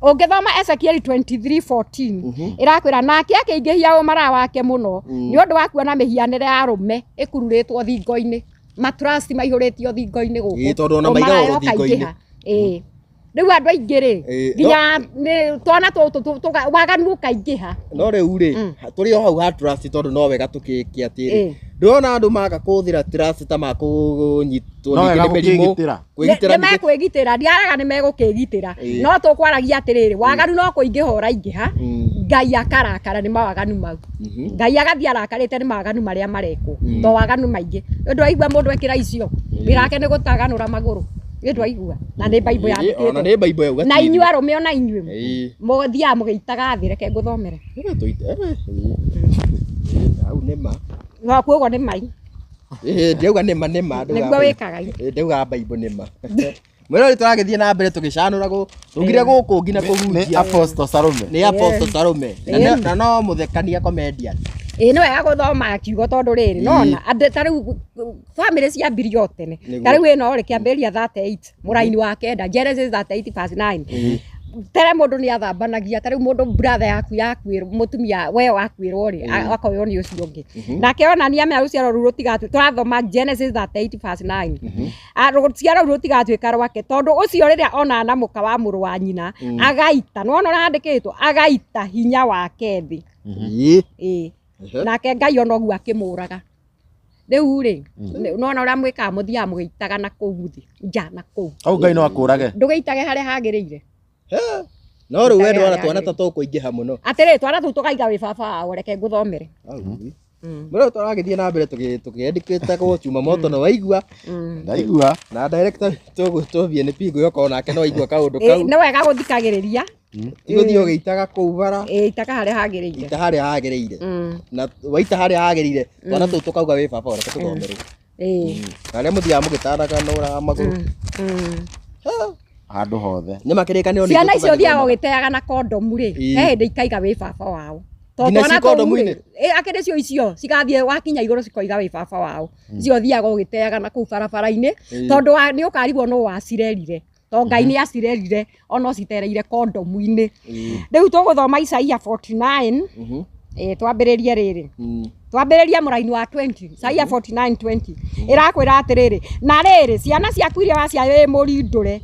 Ũngĩthoma Ezekiel 23:14, ĩrakwĩra nake akĩingĩhia ũmaraya wake mũno nĩ ũndũ wa kuona mĩhianĩre ya arũme ĩkururĩtwo thingo-inĩ. Matrust maihũrĩtio thingo-inĩ gũkũ. Ĩĩ, tondũ ona maigagwo Ũmaraya rũthingo-inĩ. ũkaingĩha. Ĩĩ. Rĩu andũ aingĩ rĩ, Ĩĩ, nginya nĩ twana tũtũ waganu ũkaingĩha. No rĩu rĩ, tũrĩ o hau ha trust, tondũ no wega tũkĩke atĩrĩ, Ĩĩ. ndĩrona andũ maga kũhũthĩra trust ta makũnyitwo No ningĩ wega nĩ mĩrimũ. gũkĩgitĩra. Kwĩgitĩra Nĩ ningĩ. mekwĩgitĩra, ndiaraga nĩ megũkĩgitĩra. Ĩĩ. No tũkwaragia atĩrĩrĩ, waganu no kũingĩha ũraingĩha, Ngai akarakara nĩ mawaganu mau. Ngai agathiĩ arakarĩte nĩ mawaganu marĩa marekwo, to waganu maingĩ. Nĩ ũndũ waigua mũndũ ekĩra icio, wĩra wake nĩ gũtaganũra magũrũ. Nĩ ũndũ waigua, na nĩ Bible Ĩĩ, ona yandĩkĩtwo. nĩ Bible yauga Na ti inyuĩ arũme ona inyuĩ Ĩĩ. mũthiaga mũgĩitaga thĩ, reke ngũthomere. Ĩĩ, ĩĩ, hau nĩ ma. No kuoguo nĩ mai. Ĩĩ, ndĩrauga nĩ ma, nĩ ma, ndauga Nĩguo Bible. wĩkaga. Ĩĩ, ndauga Bible nĩ ma. Mwĩrori, tũragĩthiĩ na mbere tũgĩcanũra tũngire gũkũ nginya Nĩ kũhunjia. Apostle Salome. Nĩ Apostle Salome. Na na no mũthekania comedian. Ĩĩ, nĩ wega gũthoma kiugo tondũ rĩrĩ nona andũ ta rĩu bamĩrĩ ciambirie o tene. Nĩguo. Ta rĩu ĩno rĩ, kĩambĩrĩria 38 mũraini wa kenda, Genesis 38 verse 9. Tere mũndũ nĩ athambanagia, ta rĩu mũndũ brother yaku yakuĩrwo, mũtumia we wakuĩrwo rĩ, akoywo nĩ ũcio ũngĩ. Nake onania mea rũciaro rũu rũtigatuĩka, tũrathoma Genesis 38 verse 9. Rũciaro rũu rũtigatuĩka rwake, tondũ ũcio rĩrĩa onana na mũka wa mũrũ wa nyina agaita, nĩwona ũrĩa handĩkĩtwo, agaita hinya wake thĩ. Ĩĩ. Ĩĩ. Ehe. Nake Ngai ona ũguo akĩmũraga. Rĩu rĩ, nĩwona ũrĩa mwĩkaga, mũthiaga mũgĩitaga na kũu thĩ nja na kũu. Hau Ngai no akũrage. Ndũgĩitage harĩa hagĩrĩire. He. No rĩu we Itaga ndwara harĩa twana ta hagĩrĩire. tũkũingĩha mũno. Atĩrĩ, twana tũu tũkaiga wĩ baba wao, reke ngũthomere. Hau. Mwĩrori, tũragĩthiĩ na mbere tũkĩendikĩtagwo Jumamoto, no waigua. Ndaigua. Na director tũgwĩtwo BNP, ngwĩhoka onake no aigua kaũndũ Ĩĩ, kau. nĩ wega gũthikagĩrĩria. Ti gũthiĩ ũgĩitaga kũu bara. Ĩĩ, itaga harĩa hagĩrĩire. Ita harĩa hagĩrĩire. Na waita harĩa hagĩrĩire, twana tũu tũkauga wĩ baba, reke tũthomerwo. Ĩĩ. Na arĩa mũthiaga mũgĩtanaganũraga magũrũ. Handũ hothe. Nĩ makĩrĩkanĩro nĩ Ciana ithuĩ icio ũthiaga tũgagĩthoma. ũgĩteaga na kondomu rĩ, Ĩĩ. he hĩndĩ ikaiga wĩ baba wao. Tondũ Nginya twana ci tũu rĩ, kondomu-inĩ? ĩ, akĩrĩ cio icio cigathiĩ wakinya igũrũ cikoiga wĩ baba wao. Icio ũthiaga ũgĩteaga na kũu barabara-inĩ, tondũ nĩ ũkarigwo nũ wacirerire, to Ngai nĩ acirerire ona ũcitereire kondomu-inĩ. Rĩu tũgũthoma Isaia 49. Ĩ, twambĩrĩrie rĩrĩ, twambĩrĩrie mũraini wa 20, Isaia 49:20 ĩrakwĩra atĩrĩrĩ, na rĩrĩ, ciana ciaku iria waciara wĩ mũrindũre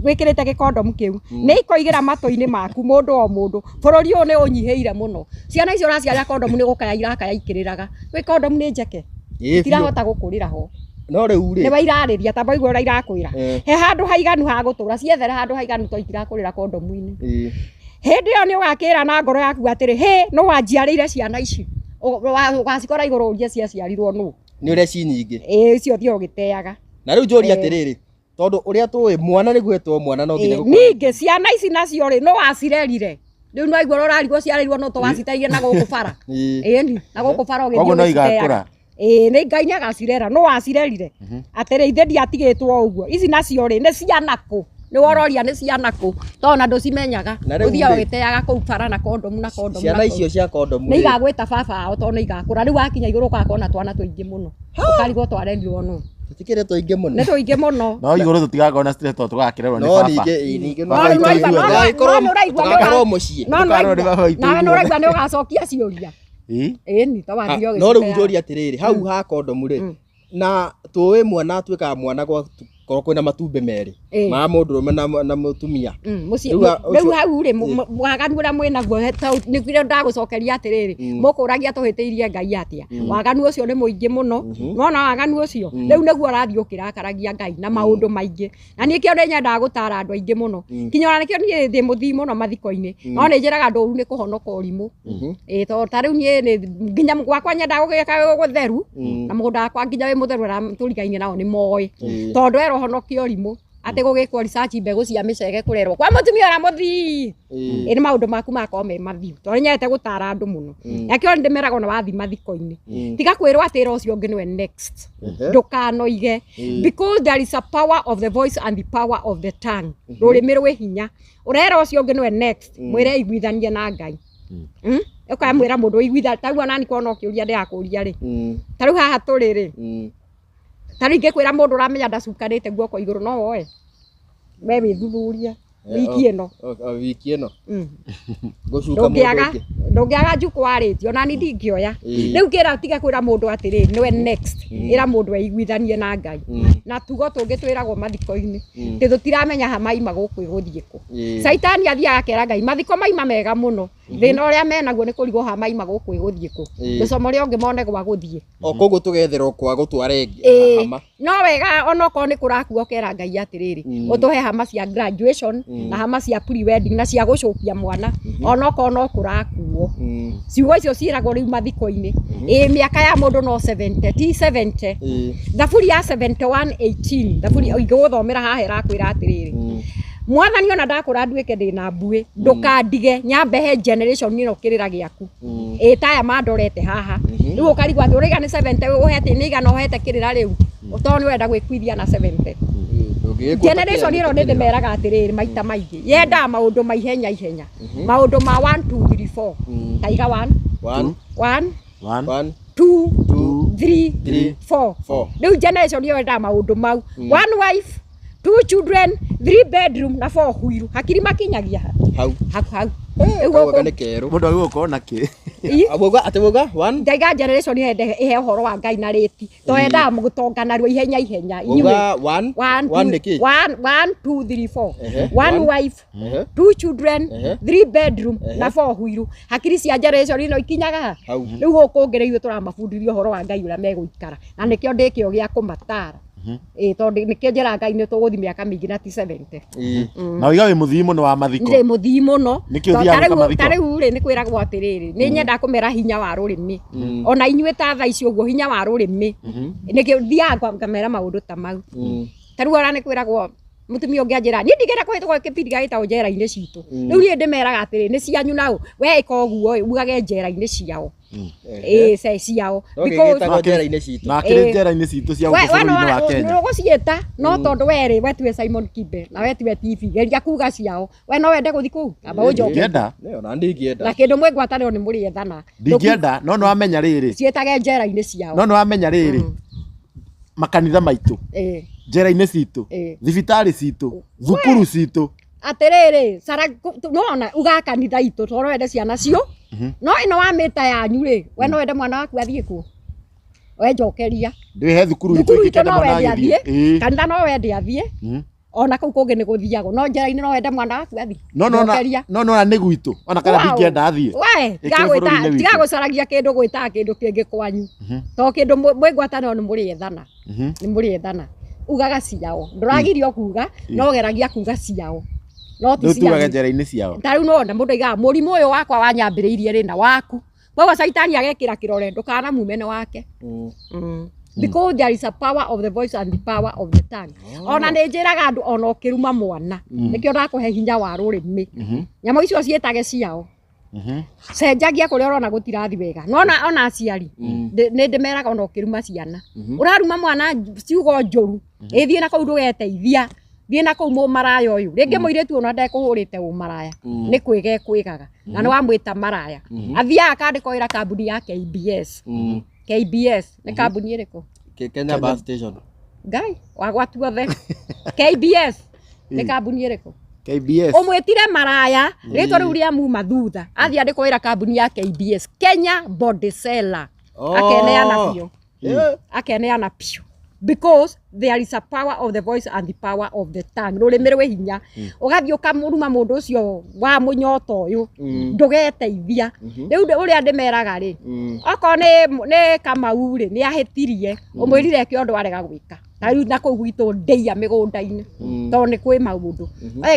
wĩkĩrĩte gĩkondomu kĩu nĩ ikoigĩra matũ-inĩ maku mũndũ o mũndũ, bũrũri ũyũ nĩ ũnyihĩire mũno. Ciana icio ũraciarĩra kondomu nĩ gũkaya irakaya ikĩrĩraga, wĩ kondomu nĩ njeke. Ĩĩ, biũ. Itirahota gũkũrĩra ho. No rĩu rĩ, Nĩwe irarĩria, tamba ũigue ũrĩa irakwĩra. Eh. He handũ haiganu ha gũtũra, ciethere handũ haiganu to itirakũrĩra kondomu-inĩ. Ĩĩ. Hĩndĩ ĩyo nĩ ũgakĩra na ngoro yaku atĩrĩ, hĩ, nũ wanjiarĩire ciana ici? Ũgacikora igũrũ ũrie ciaciarirwo nũ. Nĩ ũrĩa ci nyingĩ. Ĩĩ, icio ũthiaga ũgĩteaga. Na rĩu njũrie atĩrĩrĩ, tondũ ũrĩa tũĩ mwana nĩguo etwo mwana no nginya Ĩĩ, gũkorwo. ningĩ ciana ici nacio rĩ, nũ wacirerire? Rĩu no igua ũrarigwo ciarĩirwo no to waciteire na gũkũ bara. Ĩĩ. Ĩni, na gũkũ bara ũgĩthiĩ Koguo no ũgĩciteaga. igakũra. Ĩĩ, nĩ Ngai nĩ agacirera, nũ wacirerire? Atĩrĩ, ithe ndiatigĩtwo ũguo. Ici nacio rĩ, nĩ ciana kũ? Nĩ wororia nĩ ciana kũ? Tondũ ona ndũcimenyaga. Na rĩu Ũthiaga rĩ- ũgĩteaga kũu bara na kondomu na kondomu. Ciana na icio cia kondomu nä rĩ, igagwä ta baba ao tondå nä igakå ra rä u wakinya igå rå ũgakorwo na twana tå ingä må no å karigwo twarerirwo nå. Tũtikĩrĩ tũingĩ mũno. Nä tå ingä må no. No igũrũ tũtigakorwo na stress tondũ tũgakĩrerwo nĩ No baba. ningĩ, ĩĩ, ningĩ no Baba No rĩu witũ nĩũraigua- ithuothe. no nĩ ũraigua nĩ Tũgakorwo mũciĩ. No nĩ Tũkarorwo nĩ ũraigua- baba witũ nawe nĩ ithuothe. ũraigua nĩ ũgacokia ciũria. Ĩĩ. Ĩni to wathiĩ No rĩu ũgĩciteaga. njũrie atĩrĩrĩ, hau ha kondomu rĩ, na tũĩ mwana atuĩkaga mwana gwakorwo kwĩna matumbĩ merĩ Ĩĩ. ma mũndũrũme na mũtumia. Mũciĩ Rĩu rĩu ũcio- hau rĩ, waganu ũrĩa mwĩnaguo nĩkĩo ndagũcokeria atĩrĩrĩ, mũkũragia tũhĩtĩirie Ngai atĩa? Waganu ũcio nĩ mũingĩ mũno. Nona waganu ũcio rĩu nĩguo ũrathiĩ ũkĩrakaragia Ngai na maũndũ maingĩ. Na niĩ kĩo nĩ nyendaga gũtara andũ aingĩ mũno, kinya ona nĩkĩo niĩ ndĩ mũthii mũno mathiko-inĩ, no nĩ njĩraga andũ ũru nĩ kũhonoka ũrimũ. Ĩĩ, tondũ ta rĩu niĩ nĩ nginya gwakwa nyendaga gũgĩka gũtheru, na mũgũnda wakwa nginya wĩ mũtheru, arĩa tũrigainie nao nĩ moĩ, tondũ werwo honokia ũrimũ atĩ gũgĩkwo research mbegũ cia mĩcege kũrerwo kwa mũtumia ũrĩa mũthii. Ĩ, nĩ maũndũ maku makorwo me mathiu, tondũ nĩ nyendete gũtara andũ mũno. Nakĩo nĩ ndĩmeraga ona wathiĩ mathiko-inĩ, tiga kwĩrwo atĩ ĩra ũcio ũngĩ nĩwe next, ndũkanoige, because there is a power of the voice and the power of the tongue. Rũrĩmĩ rwĩ hinya. Ũrera ũcio ũngĩ nĩwe next, mwĩre iguithanie na Ngai. Ũkamwĩra mũndũ iguitha taguo nani kona ũkĩũria ndĩrakũria rĩ, ta rĩu haha tũrĩ rĩ, ta rĩu ingĩkwĩra mũndũ ũramenya ndacukanĩte guoko igũrũ, no woe we wĩthuthurie. Wiki ĩno. O wiki ĩno. Ngũcuka mũndũ Ndũngĩaga ũngĩ. ndũngĩaga njukũ warĩtie ona ni ndingĩoya. Ĩĩ. Rĩu kĩra tiga kwĩra mũndũ atĩrĩ nĩwe next, ĩra mũndũ eiguithanie na Ngai. Na tugo tũngĩ twĩragwo mathiko-inĩ tĩ tũtiramenya ha maima gũkũ ĩgũthiĩ kũ. Caitani athiaga akera Ngai mathiko maima mega mũno, thĩna ũrĩa menaguo nĩ kũrigwo ha maima gũkũ ĩgũthiĩ kũ. Rũcomo ũrĩa ũngĩ mone gwa gũthiĩ. O koguo tũgetherwo kwa gũtwara ĩngĩ Ĩĩ, hama. No wega onokorwo nĩ kũrakua ũkera Ngai atĩrĩrĩ, ũtũhe hama cia graduation na hama cia pre-wedding na cia gũcokia mwana onokorwo no kũrakuo. Ciugo icio ciĩragwo rĩu mathiko-inĩ. Ĩĩ, mĩaka ya mũndũ no 70 ti 70. Thaburi ya 71:18, thaburi ingĩgũthomera haha ĩrakwĩra atĩrĩrĩ, mwathani ona ndakũra nduĩke ndĩna mbuĩ, ndũkandige nyambe he generation ĩno kĩrĩra gĩaku. Ĩĩ, taya mandorete haha rĩu ũkarigwo atĩ ũraiga nĩ 70 ũhete nĩ igana ũhete kĩrĩra rĩu tondũ nĩ ũrenda gwĩkuithia na 70. Generation ĩno nĩ ndĩmeraga atĩrĩrĩ maita maingĩ yendaga maũndũ ma ihenya ihenya, maũndũ ma 1 2 3 4, taiga 1 1 1 1 1 2 2 3 3 4. 4. Rĩu generation ĩyo yendaga maũndũ mau, one wife, two children, three bedroom na four wheel. Hakiri makinyagia ha? Hau. Hau hau. Rĩu Kauga gũkũ nĩ kerũ. Mũndũ agĩrĩirwo gũkorwo na kĩ? Ii. Auga atĩ wauga 1 Ndaiga generation ĩyo ĩhe ũhoro wa Ngai na rĩti to yendaga gũtonga narua ihenya ihenya inyuĩ. Wauga 1 One, 1 two, nĩ kĩ? one, one, two, three, four. Ehe. One One. wife, Ehe. two children, Ehe. three bedroom Ehe. na four wheel. Hakiri cia generation ĩno ikinyaga ha? Hau. Rĩu gũkũ ũngĩ rĩu ithuĩ tũramabundithia ũhoro wa Ngai ũrĩa megũikara na nĩkĩo ndĩ kĩo gĩa kũmatara. Ĩĩ, tondũ nĩkĩo njĩraga Ngai nĩ tũgũthiĩ mĩaka mĩingĩ na ti 70. Ĩĩ. Na ũiga wĩ mũthii mũno wa mathiko. Ndĩ mũthii mũno. Nĩkĩo Tondũ ũthiaga ta gwĩka rĩu- mathiko? ta rĩu rĩ nĩ kwĩragwo atĩrĩrĩ, nĩ nyendaga kũmera hinya wa rũrĩmĩ. Ona inyuĩ ta thaa ici ũguo hinya wa rũrĩmĩ. Nĩkĩo thiaga ngamera maũndũ ta mau. Ta rĩu ona nĩ kwĩragwo mũtumia ũngĩ anjĩra niĩ ndingĩenda kũhĩtũka kĩbindi gĩa gĩtagwo njera-inĩ citũ. Rĩu niĩ ndĩmeraga atĩrĩ nĩ cianyu nao we ĩka ũguo ĩ ugage njera-inĩ ciao. Ĩĩ ce ciao. No Because gĩgĩtagwo njera-inĩ citũ. Na akĩrĩ Ĩĩ. njera-inĩ citũ cia we gũkũ we no bũrũri-inĩ wa Kenya. nĩũgũciĩta no tondũ we rĩ we tiwe Simon Kibe na we tiwe TV geria kuga ciao we no wende gũthiĩ kũu amba ũnjoke. Ndingĩenda. Nĩ ona ndingĩenda. Na kĩndũ mwĩ ngwatanĩro nĩ mũrĩethana. Ndingĩenda no nĩ wamenya rĩrĩ. Ciĩtage njera-inĩ ciao. No nĩ wamenya rĩrĩ. Makanitha maitũ, Ĩĩ. njera-inĩ citũ, Ĩĩ. thibitarĩ citũ, thukuru citũ. Atĩrĩrĩ cara nona uga kanitha itũ tondũ wende ciana cio no ĩno wamĩta yanyu rĩ we no wende mwana waku athiĩ kuo we njokeria. Ndĩ he thukuru itũ Thukuru itũ ingĩkenda no mwana wende agĩthiĩ. athiĩ, Ĩĩ. kanitha no wende athiĩ, ona kũu kũngĩ nĩ gũthiagwo no njera-inĩ no wende mwana waku athiĩ. No no Njokeria. no no nĩ gwitũ ona kana Wow. ndingĩenda athiĩ. We, Ĩkĩrĩ bũrũri-inĩ witũ. tiga gũcaragia kĩndũ gwĩtaga kĩndũ kĩngĩ kwanyu to kĩndũ mwĩ ngwatanĩro nĩ mũrĩethana. Nĩ mũrĩethana ugaga ciao ndũragirio kuga no geragia kuga ciao no ti Rĩu tugaga cianyu. njera-inĩ ciao. Ta rĩu nona mũndũ aigaga mũrimũ ũyũ wakwa wanyambĩrĩirie rĩ na waku koguo caitani agekĩra kĩrore ndũkanamume nĩ wake. Because there is a power of the voice and the power of the tongue. Ona nĩ njĩraga andũ ona ũkĩruma mwana nĩkĩo ndakũhe hinya wa rũrĩmĩ nyamũ icio ciĩtage ciao. Cenjagia kũrĩa ũrona gũtirathi wega nona ona aciari nĩ ndĩmeraga ona ũkĩruma ciana ũraruma mwana ciugo njũru ĩthiĩ na kũu ndũgeteithia thiĩ na kũu mũmaraya ũyũ rĩngĩ mũirĩtu ona ndekũhũrĩte ũmaraya nĩ kwĩga ekwĩgaga na nĩ wamwĩta maraya athiaga akandĩkwo wĩra kambuni ya KBS. KBS nĩ kambuni ĩrĩkũ? Kenya Bus Station. Ngai wagwatuothe KBS nĩ kambuni ĩrĩkũ? KBS. Ũmwĩtire maraya rĩtwa rĩu rĩa muma thutha athiĩ andĩkwo wĩra kambuni ya KBS Kenya Body Seller. Akeneana biũ. Akeneana biũ because there is a power of the voice and the power of the tongue. Rũrĩmĩ rwĩ hinya ũgathiĩ ũkamũruma mũndũ ũcio wa mũnyota ũyũ ndũgeteithia. Rĩu ũrĩa ndĩmeraga rĩ okorwo nĩ Kamau rĩ nĩ ahĩtirie ũmwĩrire eke ũndũ arega gwĩka ta rĩu na kũu gwitũ ndĩia mĩgũnda-inĩ tondũ nĩ kwĩ maũndũ.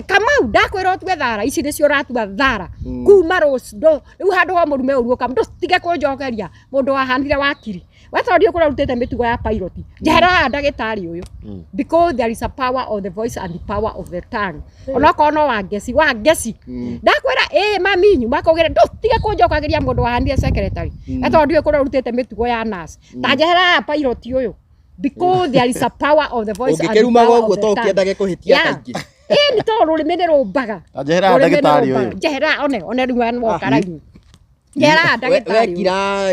Kamau ndakwĩra ũtue thara ici nĩcio ũratua thara kuma rũciũ rĩu handũ ha mũrume ũru ũkamu ndũtige kũnjokeria mũndũ wahanire wakiri we tondũ ndiũĩ kũrĩa ũrutĩte mĩtugo ya pilot njehera haha ndagĩtarĩ ũyũ because there is a power of the voice and the power of the tongue. Onokorwo no wangeci wangeci ndakwĩra ĩ maminyu makũgĩre ndũtige kũnjokagĩria mũndũ wahanire secretary we tondũ ndiũĩ kũrĩa ũrutĩte mĩtugo ya nurse ta njehera haha pilot ũyũ because there is a power of the voice and the Ũngĩkĩrumaga power of ũguo the to tongue. ũkĩendage kũhĩtia Yeah. kaingĩ. Ĩ nĩ tondũ rũrĩmĩ nĩ rũmbaga. Ta njehera Rũrĩmĩ nĩ ndagĩtarĩ rũmbaga. ũyũ. Njehera one one rĩu woka raini. Ngeraga ndagĩtarĩ ũyũ. Wekira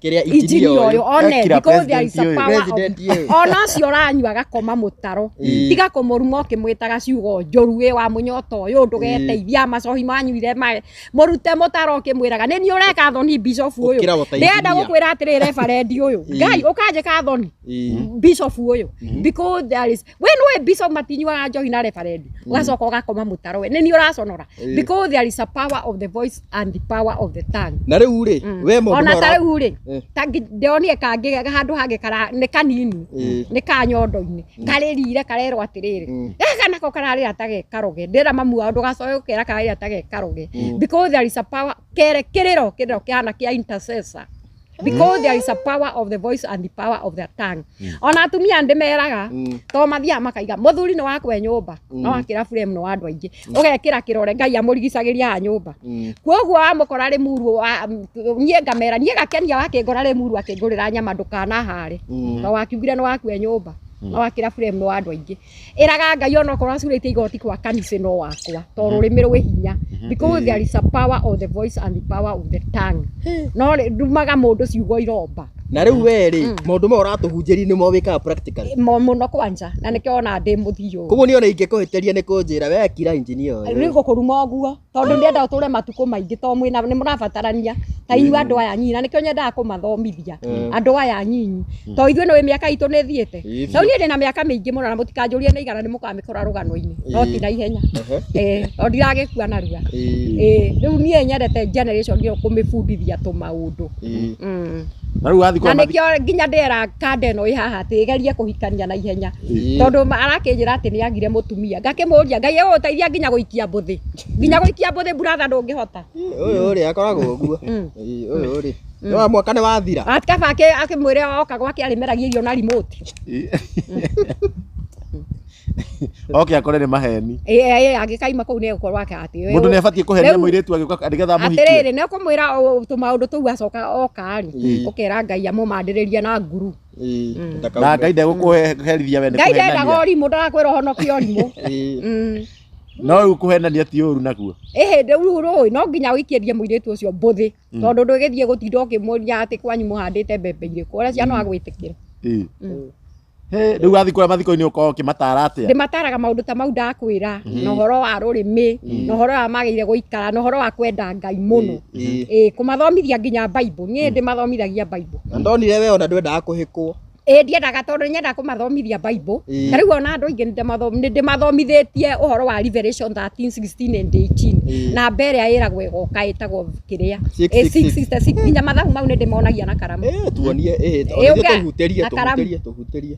kĩrĩa injinia ũyũ one Ekira because there is a president ũyũ. power of President ũyũ. ona ũcio ũranyua agakoma mũtaro Ĩĩ. tiga kũmũruma ũkĩmwĩtaga ciugo njũru wĩ wa mũnyota ũyũ ndũgeteithia macohi manyuire ma mũrute mũtaro ũkĩmwĩraga nĩ niĩ ũreka thoni bishop ũyũ Ũkĩra gũteithia. ndĩrenda gũkwĩra atĩrĩ reverend ũyũ Ĩĩ. ngai ũkanjĩka thoni Ĩĩ. bishop ũyũ because there is we nĩwe bishop matinyuaga njohi na reverend ũgacoka ũgakoma mũtaro we nĩ niĩ ũraconora Ĩĩ. because there is a power of the voice and the power of the tongue Na rĩu rĩ, we maũndũ ona maya ta ũra- rĩu rĩ Eh. ta ndĩronire kangĩ handũ hangĩ kara nĩ kanini Ĩĩ. nĩ ka nyondo-inĩ karĩrire karerwo atĩrĩrĩ gaka nako kararĩra ta ge karoge ndĩra mamu wao ndũgacoke gũkera kararĩra ta ge karoge because there is a power kere kĩrĩro kĩrĩro kĩhana kĩa intercessor because there is a power of the voice and the power of the tongue ona atumia ndĩmeraga to mathiaga makaiga mũthuri nĩ wakwe nyũmba no akĩra frame nĩ wa andũ aingĩ ũgekĩra kĩrore ngai amũrigicagĩria haha nyũmba koguo wamũkora rĩmuru niĩ ngamera niĩ gakenia wakĩngora rĩmuru akĩngũrĩra nyama ndũkanahare to wakiugire nĩ wakue nyũmba no wakĩra frame nĩ wa andũ aingĩ ĩraga ngai onokorwo acurĩtie igoti kwa kanitha no wakwa to rũrĩmĩ rwĩ hinya because there is a power of the voice and the power of the tongue no ndumaga mũndũ ciugo iromba Na rĩu we rĩ, maũndũ maya ũratũhunjĩria nĩmo wĩkaga practically. Mũno kwanja na nĩkĩo ona ndĩ mũthiũ Koguo niĩ ona ingĩkũhĩtĩria nĩ kũnjĩra wekira injinia ũyũ. rĩu ngũkũruma ũguo tondũ ndĩrenda ũtũre matukũ maingĩ to mwĩna nĩ mũrabatarania ta inyuĩ andũ aya nyinyi na nĩkĩo nyendaga kũmathomithia andũ aya nyinyi to ithuĩ nĩ mĩaka itũ nĩ ĩthiĩte Ĩĩ. rĩu niĩ ndĩna mĩaka mĩingĩ mũno na mũtikanjũrie nĩ igana nĩ mũkamĩkora rũgano-inĩ no ti na ihenya Ĩĩ, tondũ ndiragĩkua narua Ĩĩ. Ĩĩ, rĩu niĩ nyendete generation ĩyo kũmĩbundithia tũmaũndũ Ĩĩ. Na rĩu wathiĩ na kũrĩa mathi- nĩkĩo nginya ndĩra kanda ĩno ĩ haha atĩ ĩgerie kũhikania na ihenya Ĩĩ. tondũ arakĩnjĩra atĩ nĩ agire mũtumia ngakĩmũria ngai egũgũteithia nginya gũikia mbũthĩ nginya gũikia mbũthĩ buratha ndũngĩhota Ũyũ rĩ akoragwo ũguo. Ĩĩ, ũyũ rĩ. Nĩ mwaka nĩ wathira. kaba akĩmwĩre oka gwake arĩmeragia irio na remote Oke akore nĩ maheni. Ĩĩ, ĩĩ, angĩkaima kũu nĩ egũkorwo ake atĩ Mũndũ nĩ abatiĩ kũhenia Rĩu- mũirĩtu agĩũka nĩgetha amũhikie. atĩrĩrĩ nĩ ũkũmwĩra tũmaũndũ tũu acoka oka rĩ ũkera ngai amũmandĩrĩrie na nguru Ĩĩ, Na ndakaume. Ngai ndegũkũherithia we nĩ ngai ndendaga kũhenania. ũrimũ ndarakwĩra ũhonokie ũrimũ Ĩĩ. No rĩu kũhenania ti ũru naguo. ĩhĩ rĩu rũĩ no nginya ũikĩrie mũirĩtu ũcio mbũthĩ tondũ ndũgĩthiĩ gũtinda ũkĩmũria atĩ kwanyu mũhandĩte mbembe irĩkũ ũrĩa ciana agwĩtĩkĩra Ĩĩ. Hĩ, rĩu wathiĩ kũrĩa mathiko-inĩ ũkorwo ũkĩmatara atĩa? ndĩmataraga maũndũ ta mau ndakwĩra na ũhoro wa rũrĩmĩ na ũhoro wa magĩrĩire gũikara na ũhoro wa kwenda ngai mũno Ĩĩ. ĩĩ kũmathomithia nginya Bible niĩ ndĩmathomithagia Bible Na ndonire we ona ndwendaga kũhĩkwo. Ĩĩ ndiendaga tondũ nyendaga kũmathomithia Bible Ĩĩ. ta rĩu ona andũ aingĩ nĩ ndĩmathomithĩtie ũhoro wa Revelation 13 16 and 18 Ĩĩ. na mbere ĩrĩa ĩragwo ĩgoka ĩtagwo kĩrĩa Six, Ĩĩ, six, six. 666 nginya mathabu mau nĩ ndĩmonagia na karamu Ĩĩ, tuonie ĩĩ, Ĩĩ, ona ithuĩ ũka- tũhutĩrie, na karamu. tũhutĩrie, tũhutĩrie.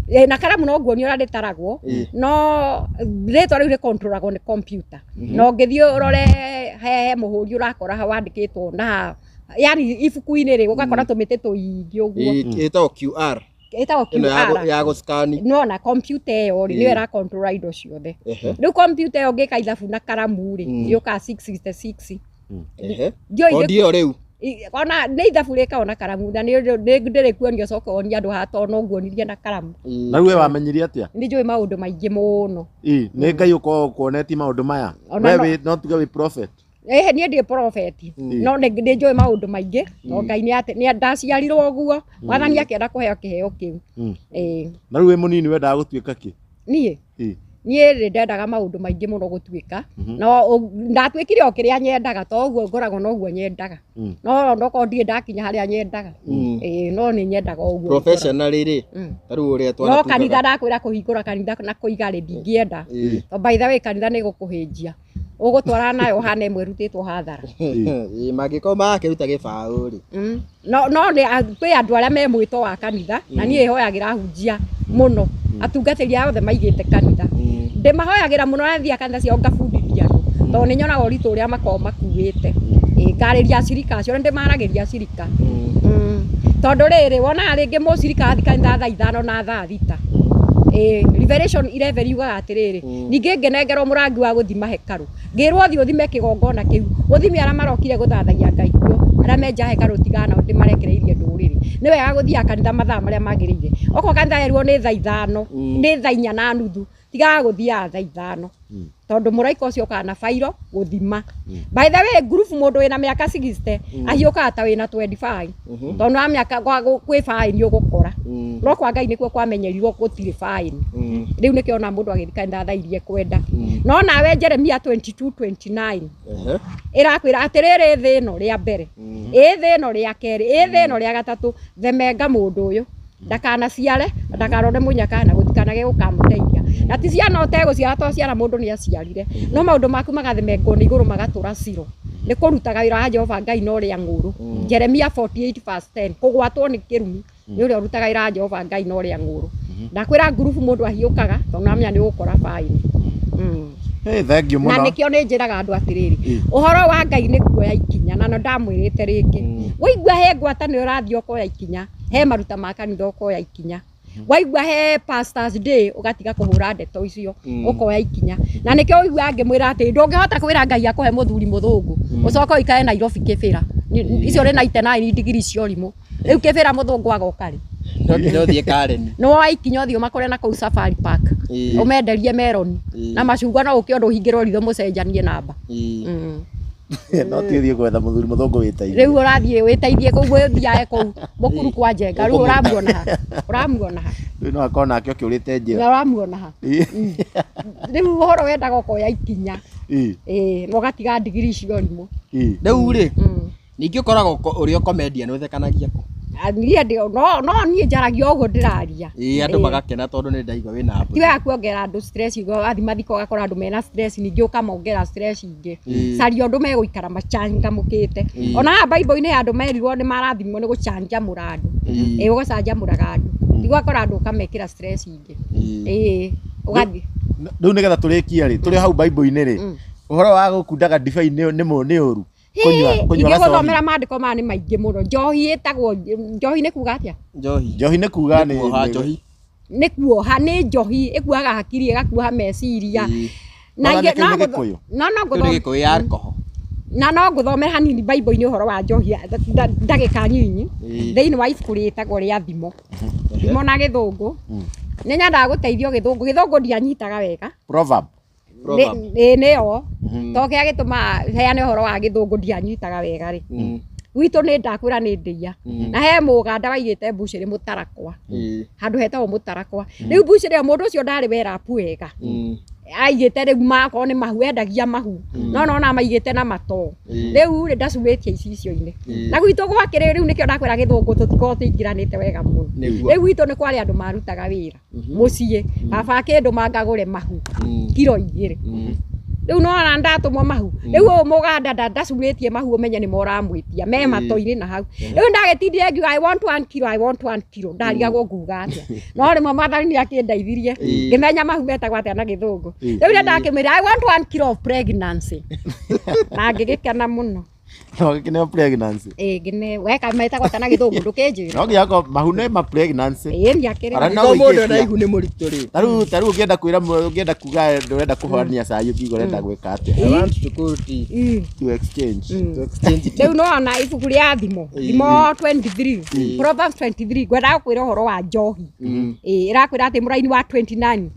Ĩĩ, na karamu no nguonia ũrĩa rĩtaragwo Ĩĩ. no rĩtwa rĩu rĩkontrolagwo nĩ computer na ũngĩthiĩ ũrore he mũhũri ũrakora hau wandĩkĩtwo na yani ibuku-inĩ rĩ ũgakora tũmĩtĩ tũingĩ ũguo Ĩĩ, ĩtagwo QR. ĩtagwo Ĩno ya QR ya gũscan. nona computer ĩyo rĩ Ĩĩ. nĩyo ĩracontrol indo ciothe Ehe. rĩu computer ĩyo ũngĩka ithabu na karamu rĩ yũkaga 666 Ehe. Ndiũĩ Kondi ĩyo rĩu. Ona nĩ ithabu rĩkagwo na karamu na nĩ ndĩrĩkuonia ũcoke wonie andũ haha tondũ no nguonirie na karamu Ĩĩ. Na rĩu we wamenyire atĩa? nĩ njũĩ maũndũ maingĩ mũno Ĩĩ, nĩ Ngai ũkoragwo ũkuonetie maũndũ maya. Ona We no- wĩ no tuge wĩ prophet. Ĩhĩ niĩ ndirĩ prophet no nĩ njũĩ maũndũ maingĩ no Ngai nĩ atĩ nĩ ndaciarirwo ũguo mwathani akĩenda kũheo kĩheo kĩu Ĩĩ. Na rĩu wĩ mũnini wendaga gũtuĩka kĩ? niĩ Ĩĩ. niĩ nĩ ndendaga maũndũ maingĩ mũno gũtuĩka no ndatuĩkire o kĩrĩa nyendaga to ũguo ngoragwo noguo nyendaga no onokorwo ndirĩ ndakinya harĩa nyendaga Ĩĩ, no nĩ nyendaga o ũguo Professionally rĩ, ta rĩu ũrĩa twana no tugaga. kanitha ndakwĩra kũhingũra kanitha na kũiga rĩ ndingĩenda Ĩĩ. to by the way kanitha nĩ gũkũhĩnjia ũgũtwarana nayo ũhane ĩmwe ĩrutĩtwo hathara Ĩĩ, mangĩkorwo marakĩruta gĩbaũ rĩ. No no nĩ kwĩ andũ arĩa me mwĩto wa kanitha na niĩ hoyagĩra hunjia mũno atungatĩri aya othe maigĩte kanitha ndĩmahoyagĩra mũno na thiaga kanitha ciao ngabundithia andũ tondũ nĩ nyonaga ũritũ ũrĩa makoragwo makuĩte Ĩĩ, ngarĩria acirika acio na ndĩmaragĩria acirika tondũ rĩrĩ wonaga rĩngĩ mũcirika athi kanitha thaa 5 na thaa 6 Ĩĩ, Revelation 11 yugaga atĩrĩrĩ ningĩ ngĩnengerwo mũrangi wa gũthima hekarũ ngĩrwo thiĩ ũthime kĩgongona kĩu ũthime arĩa marokire gũthathaiya ngai kuo arĩa menja hekarũ tigana ndĩmarekereirie ndũrĩrĩ nĩ wega gũthiaga kanitha mathaa marĩa magĩrĩire okorwo kanitha yerwo nĩ thaa 5 nĩ thaa 4:30 tigaga gũthiaga thaa 5 Tondũ mũraika ũcio ũkaga na bairo gũthima. By the way, group mũndũ wĩna mĩaka 60 ahiũkaga ta wĩna 25, tondũ wa mĩaka kwĩ baĩni ũgũkora. No kwa Ngai nĩkuo kwamenyerirwo gũtirĩ baĩni. Rĩu nĩkĩo ona mũndũ agĩthiĩ kanitha thaa iria ekwenda. No nawe Jeremia 22:29 ĩrakwĩra atĩrĩrĩ, thĩ ĩno rĩa mbere, ĩ thĩ ĩno rĩa kerĩ, ĩ thĩ ĩno rĩa gatatũ, themenga mũndũ ũyũ ndakanaciare na ndakarone mũnyaka na gũtikanagĩe gũkamũteithia. Na ti ciana ũtegũciara, to ciana mũndũ nĩ aciarire, no maũndũ maku magathemengwo nĩ igũrũ magatũra ciro nĩ kũrutaga wĩra wa Jehova Ngai na ũrĩa ng'ũrũ. Jeremia 48 verse 10, kũgwatwo nĩ kĩrumi nĩ ũrĩa ũrutaga wĩra wa Jehova Ngai na ũrĩa ng'ũrũ. Ndakwĩra ngurubu mũndũ ahiũkaga tondũ namenya nĩ ũgũkora baĩni. Hey, thank you Na mũno. nĩkĩo nĩ njĩraga andũ atĩrĩrĩ, ũhoro wa Ngai nĩ kuoya ikinya, na no ndamwĩrĩte rĩngĩ, waigua he ngwatanĩro ũrathiĩ ũkoya ikinya, he maruta ma kanitha ũkoya ikinya, waigua he pastors day ũgatiga kũhũra ndeto icio, ũkoya ikinya. Na nĩkĩo ũiguaga ngĩmwĩra atĩ ndũngĩhota kwĩra Ngai akũhe mũthuri mũthũngũ ũcoke ũikare Nairobi kĩbĩra. Icio ũrĩ 99 ndigiri cia ũrimũ. Rĩu kĩbĩra mũthũngũ agoka rĩ? No nginya ũthiĩ Karen. Nĩ woya ikinya ũthiĩ ũmakore na kũu Safari Park. Ũmenderie meroni na macungwa, no ũke ũndũ ũhingĩrwo ritho mũcenjanie namba. No ti ũthiĩ gwetha mũthuri mũthũngũ wĩteithie. Rĩu ũrathiĩ wĩteithie kũu, ũthiae kũu mũkuru kwa Njenga. Rĩu ũramuona ha? Ũramuona ha? Rĩu no akorwo nake ũkĩũrĩte njĩra. Ũramuona ha? Rĩu ũhoro wendaga ũkoya ikinya. Ĩĩ, na ũgatiga ndigiri icio ũrimũ. Rĩu rĩ, ningĩ ũkoragwo ũrĩ o comedian, ũthekanagia kũ? Ah, niĩ no niĩ njaragia ũguo ndĩraria. Ĩĩ, andũ magakena tondũ nĩ ndaigua wĩna Ti mbũri. wega kuongerera andũ stress, ũguo wathiĩ mathiko ũgakora andũ mena stress, ningĩ ũkamongerera stress ingĩ. Caria ũndũ megũikara macangamũkĩte. Ona haha Bible-inĩ he andũ merirwo nĩ marathimwo nĩ gũcanjamũra andũ. Ĩĩ, ũgacanjamũraga andũ. Ti ũgakora andũ ũkamekĩra stress ingĩ. Ĩĩ, ũgathiĩ. Rĩu nĩgetha tũrĩkie rĩ, tũrĩ hau Bible-inĩ rĩ, ũhoro wa gũkundaga ndibei nĩ ũru? Kũnyua kũnyua gacohi. Ingĩgũthomera maandĩko maya nĩ maingĩ mũno. Njohi ĩtagwo njohi nĩ kuga atĩa? Njohi. Njohi nĩ kuga nĩ Kuoha njohi. Nĩ kuoha, nĩ njohi ĩkuaga hakiri, ĩgakuoha meciria. Na Mwathani, kĩu no nĩ Gĩkũyũ? No Kĩu nĩ Gĩkũyũ ya alcohol. Na no ngũthomere hanini Bible-inĩ ũhoro wa njohi ndagĩka nyinyi, thĩinĩ wa ibuku rĩtagwo rĩa Thimo. Thimo na Gĩthũngũ. Nĩ nyendaga gũteithio Gĩthũngũ. Gĩthũngũ ndianyitaga wega. Proverb. Proverb. Nĩyo to kĩrĩa gĩtũmaga heane ũhoro wa Gĩthũngũ ndianyitaga wega rĩ, gwitũ nĩ ndakwĩra nĩ ndĩia, na he mũganda waigĩte mbucĩrĩ Mũtarakwa, handũ hetagwo Mũtarakwa. Rĩu mbucĩrĩ ĩyo mũndũ ũcio ndarĩ werapu wega, aigĩte rĩu makorwo nĩ mahu, endagia mahu, no nona maigĩte na matoo. Rĩu rĩ, ndacurĩtie icicio-inĩ na gwitũ gwakĩrĩ. Rĩu nĩkĩo ndakwĩra Gĩthũngũ tũtikoragwo tũingĩranĩte wega mũno. Rĩu gwitũ nĩ kwarĩ andũ marutaga wĩra mũciĩ. Baba akĩndũma ngagũre mahu kiro 2. Rĩu nona ndatũmwo mahu, rĩu ũyũ mũganda ndacurĩtie mahu, ũmenye nĩmo ũramwĩtia me mato-inĩ na hau. Rĩu ndagĩtindire ngiuga, "I want 1 kilo, I want 1 kilo." Ndarigagwo nguga atĩa, no rĩmwe Mwathani nĩ akĩndeithirie ngĩmenya mahu metagwo atĩa na Gĩthũngũ. Rĩu rĩrĩa ndakĩmwĩra, "I want 1 kilo of pregnancy," na ngĩgĩkena mũno. No gĩkĩ nĩyo pregnancy. Ĩĩ, ngĩne weka metagwo atĩa na Gĩthũngũ? Ndũkĩnjĩra. No nginya akorwo mahu nĩ ma pregnancy. Ĩĩ, nĩ akĩrĩ. Ara no Angĩkorwo mũndũ ũikĩtie. ena ihu nĩ mũritũ rĩ. Tarĩu ũngĩenda kwĩra ũngĩenda kuga ndũrenda kũhorania cai, ũkiuga ũrenda gwĩka atĩa? I want to go tea. To exchange. To exchange tea. Rĩu nĩwona ibuku rĩa Thimo, Thimo 23, Proverbs 23, ngwendaga gũkwĩra ũhoro wa njohi. Ĩĩ, ĩrakwĩra atĩ mũraini wa 29,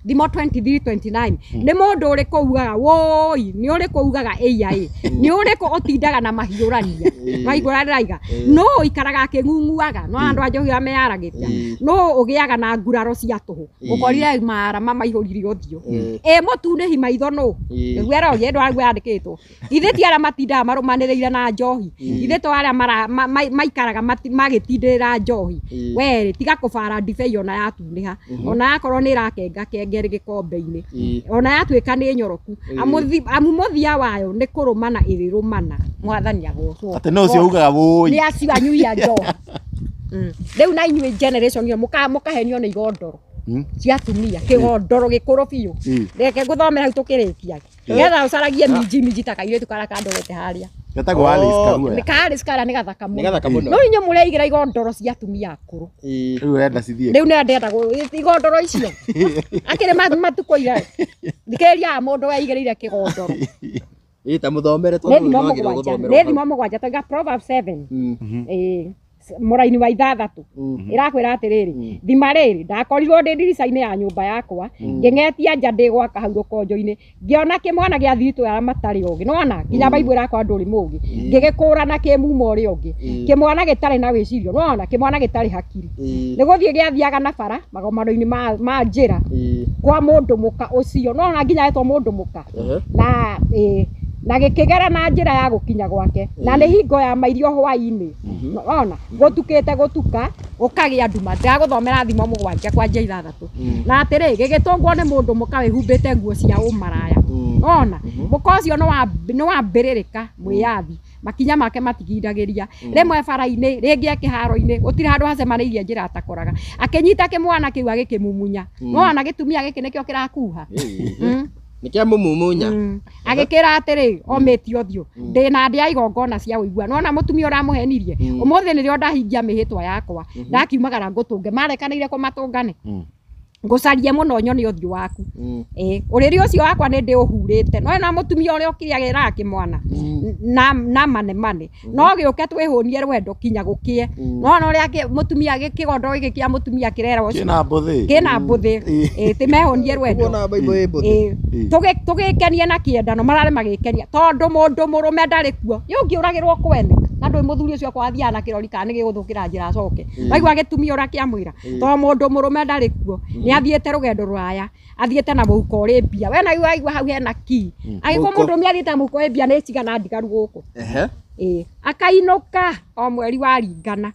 Thimo 23 29, nĩ mũndũ ũrĩkũ ugaga wũi, nĩ ũrĩkũ ugaga ĩia ĩ, nĩ ũrĩkũ ũtindaga na mahiũrania, waigua ũrĩa ndĩraiga, nũ ũikaraga akĩng'ung'uaga, no andũ a njohi arĩa meyaragĩria, nũ ũgĩaga na nguraro cia tũhũ, ũkorire marama maihũrire ũthiũ, ĩ mũtunĩhi maitho nũ, nĩguo ĩroria ĩndũ aguo yandĩkĩtwo. Ithe ti arĩa matindaga marũmanĩrĩire na njohi, ithe to arĩa maikaraga magĩtindĩrĩra njohi. Werĩ tiga kũbara ndibei ona yatunĩha, ona yakorwo nĩ ĩrakenga kenge ĩrĩ gĩkombe-inĩ, ona yatuĩka nĩ nyoroku. Amu mũthia wayo nĩ kũrũmana ĩrĩrũmana. Mwathani agocwo. Atĩ no ũcio ugaga wũi. Nĩ acio anyui a njohi. Rĩu na inyuĩ generation ĩyo mũkahenio nĩ igondoro cia atumia, kĩgondoro gĩkũrũ biũ. Reke ngũthomere hau tũkĩrĩkia, nĩgetha ũcaragie minji minji ta kairĩtu karĩa kandorete harĩa. Getagwo Alice Kaguoya. Nĩ ka Alice karĩa, nĩ gathaka Nĩ mũno. gathaka mũno. No inyuĩ mũreigĩra igondoro cia atumia akũrũ. Rĩu ũrenda cithiĩ. Rĩu nĩ ndĩrenda igondoro icio akĩrĩ matukũ ira thikĩrĩria mũndũ weigĩrĩire kĩgondoro. Ĩĩ, ta mũthomere Nĩ tondũ Thimo nĩ wagĩrĩirwo 7. gũthomerwo Nĩ hau. Thimo 7, toiga Proverbs 7. Ĩĩ. Mũraini wa 6 ĩrakwĩra atĩrĩrĩ, thima rĩrĩ, ndakorirwo ndĩ ndirica-inĩ ya nyũmba yakwa, ngĩng'etia nja ndĩ gwaka hau rũkonjo-inĩ, ngĩona kĩmwana gĩa thiritũ ya matarĩ ũgĩ. Nĩwona nginya Bible ĩrakora ndũrĩ mũgĩ, ngĩgĩkũra na kĩmumo ũrĩa ũngĩ, kĩmwana gĩtarĩ na wĩcirio. Nĩwona kĩmwana gĩtarĩ hakiri, nĩ gũthiĩ gĩathiaga na bara magomano-inĩ ma njĩra kwa mũndũ mũka ũcio. Nĩwona nginya etwo mũndũ mũka na na gĩkĩgera na njĩra ya gũkinya gwake, na nĩ hingo ya mairio hwaĩ-inĩ. Ona gũtukĩte gũtuka, gũkagĩa nduma. Ndagũthomera thimo 7 kwanjia 6. Na atĩrĩ, gĩgĩtũngwo nĩ mũndũ mũka wĩhumbĩte nguo cia ũmaraya. Ona mũka ũcio nĩ wambĩrĩrĩka mwĩyathi, makinya make matigindagĩria, rĩmwe bara-inĩ, rĩngĩ e kĩharo-inĩ, gũtirĩ handũ hacemanĩirie njĩra atakoraga. Akĩnyita kĩmwana kĩu agĩkĩmumunya. Nĩwona gĩtumia gĩkĩ nĩkĩo kĩrakuha. Nĩ kĩa mũmumunya. Agĩkĩra atĩrĩ, omĩtie ũthiũ, ndĩna ndĩa igongona cia ũiguano. Nĩwona mũtumia ũramũhenirie, ũmũthĩ nĩrĩo ndahingia mĩhĩtwa yakwa, ndakiumagara ngũtũnge. Marekanĩire kũmatũngane, ngũcarie mũno nyone ũthiũ waku. Ũrĩrĩ ũcio wakwa nĩ ndĩũhurĩte. No na mũtumia ũrĩa ũkire agĩraga kĩmwana na manemane, no gĩũke twĩhũnie rwendo kinya gũkĩe. No ũrĩa mũtumia kĩgondo gĩkĩ kĩa mũtumia kĩrera ũcio kĩna mbũthĩ, kĩna mbũthĩ, tĩmehũnie rwendo. Tũgĩkenie na kĩendano, mararĩ magĩkenia tondũ mũndũ mũrũme ndarĩ kuo. Nĩ ũngĩũragĩrwo kwene na ndũĩ mũthuri ũcio kwa athiaga na kĩrori kana nĩ gĩgũthũkĩra njĩra acoke. Waigua gĩtumia ũrĩa kĩamwĩra, tondũ mũndũ mũrũme ndarĩ kuo, nĩ athiĩte rũgendo rũraya, athiĩte na mũhuko ũrĩ mbia. We na waigua hau hena key. Angĩkorwo mũndũ ũmwe athiĩte na mũhuko wĩ mbia nĩ cigana ndigaru gũkũ. Akainũka o mweri waringana,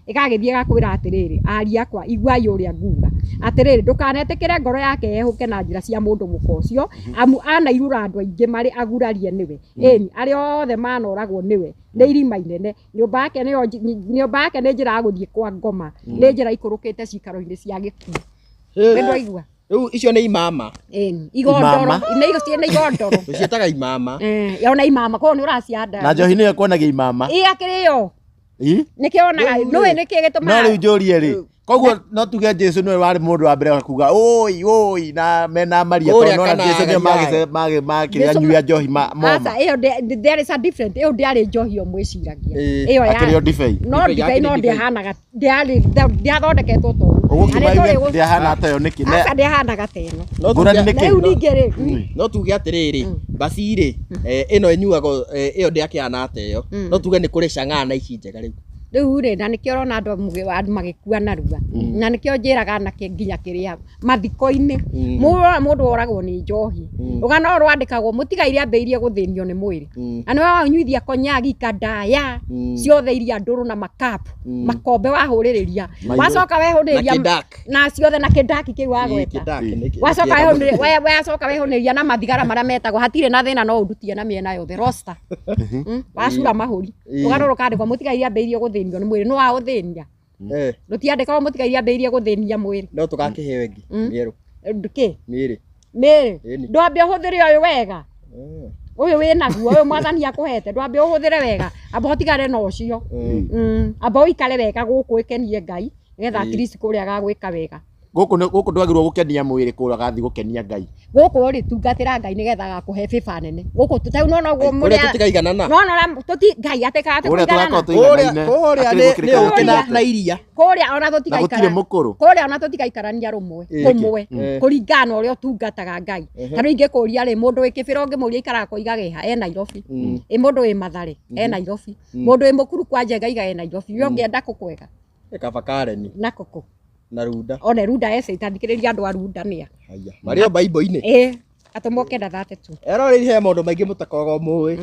ĩgagĩthiĩ ĩgakwĩra atĩrĩrĩ, aria akwa, iguai ũrĩa nguga. Atĩrĩrĩ, ndũkanetĩkĩre ngoro yake yehũke na njĩra cia mũndũ mũka ũcio, amu anairũra andũ aingĩ marĩ agurarie nĩwe. Ĩni, arĩa othe manoragwo nĩwe nĩ irima inene. Nyũmba yake nĩ njĩra ya gũthiĩ kwa ngoma, nĩ njĩra ikũrũkĩte cikaro-inĩ cia gĩkuũ. Nĩ ndwaigua? Rĩu icio nĩ imama. Igondoro. Nĩ igondoro. Tũciĩtaga imama. Ona imama, koguo nĩ ũracianda. Na njohi nĩyo ĩkuonagia imama. Ĩ akĩrĩ yo. Nĩkĩo onaga, nĩũĩ nĩkĩ gĩtũmaga. No rĩu njũrie rĩ, koguo no tuge Jesu nĩwe warĩ mũndũ wa mbere kuga oi oi na mena Maria, tondũ nona Jesu nĩo makĩrĩa nyuia njohi moma. Aca, ĩyo there is a different. Ĩyo ndĩarĩ njohi o mwĩciragia. Ĩyo ya akĩrĩ o ndibei. No ndibei no ndĩahanaga, ndĩathondeketwo ta ũguo. Ũgũkiuga ndĩahana ta ĩyo nĩkĩ? Aca, ndĩahanaga ta ĩno. Ngũrani nĩkĩ? Rĩu ningĩ rĩ, no tuge atĩrĩrĩ, baci rĩ, ĩno ĩnyuagwo, ĩyo ndĩakĩhana ta ĩyo. No tuge nĩ kũrĩ chang'aa na ici njega rĩu. Rĩu rĩ, na nĩkĩo ũrona andũ magĩkua narua. Na nĩkĩo njĩraga anake nginya kĩrĩa mathiko-inĩ. Mũndũ oragwo nĩ njohi. Rũgano rwandĩkagwo mũtigaire ambĩrĩirie gũthĩnio nĩ mwĩrĩ. Na nĩwe wanyuithia konyagi, kandaya, ciothe iria ndũrũ na makapu, makombe wahũrĩrĩria. Wacoka wehũrĩrĩria na ciothe na kĩndaki kĩu wagweta. Wacoka wehũrĩrĩria na mathigara marĩa metagwo, hatirĩ na thĩna no ũndutie na mĩena yothe roster. Wacura mahũri. Rũgano rũkandĩkwo mũtigaire ambĩrĩirie gũthĩnio nĩ mwĩrĩ. Nĩ waũthĩnia. Rũtiandĩkagwo mũtigaire ambĩrĩirie gũthĩnia mwĩrĩ. No tũgakĩheo ĩngĩ mĩerũ. Kĩ? Mĩĩrĩ. Mĩĩrĩ. Ndwambe ũhũthĩre ũyũ wega. Ũyũ wĩnaguo, ũyũ mwathani akũhete, ndwambe ũhũthĩre wega. Amba ũtigane na ũcio. Amba ũikare wega gũkũ ĩkenie Ngai, nĩgetha at least kũrĩa agagwĩka wega. Gũkũ ndwagĩrĩirwo gũkenia mwĩrĩ, kũrĩa ũgathiĩ gũkenia Ngai. Gũkũ rĩ, tungatĩra Ngai nĩgetha agakũhe favor nene. Gũkũ ta rĩu nĩwona ũguo Kũrĩa tũtikaiganana. Nĩwona ũrĩa Ngai atĩkaga atĩ Kũrĩa tũiganana. tũgakorwo tũiganaine. Kũrĩa nĩ ũkĩ na iria. Kũrĩa ona Na gũtirĩ tũtigaikara. mũkũrũ. Kũrĩa ona tũtigaikarania rũmwe, kũmwe, kũringana na ũrĩa ũtungataga Ngai. Ta rĩu ingĩkũria rĩ, mũndũ wĩ Kĩbĩra ũngĩmũria aikaraga kũ aigaga ĩha, e Nairobi. Ĩ mũndũ wĩ Mathare, e Nairobi. Mũndũ wĩ Mũkuru kwa Njenga aigaga e Nairobi. We ũngĩenda kũ kwega? Kaba Kareni. Na kũkũ? Na Runda. One Runda ese itathikĩrĩria andũ a Runda nĩa. Haya. Marĩ o Bible-inĩ. Atũmwo 9:32. Eroreri he maũndũ maingĩ mũtakoragwo mũĩ.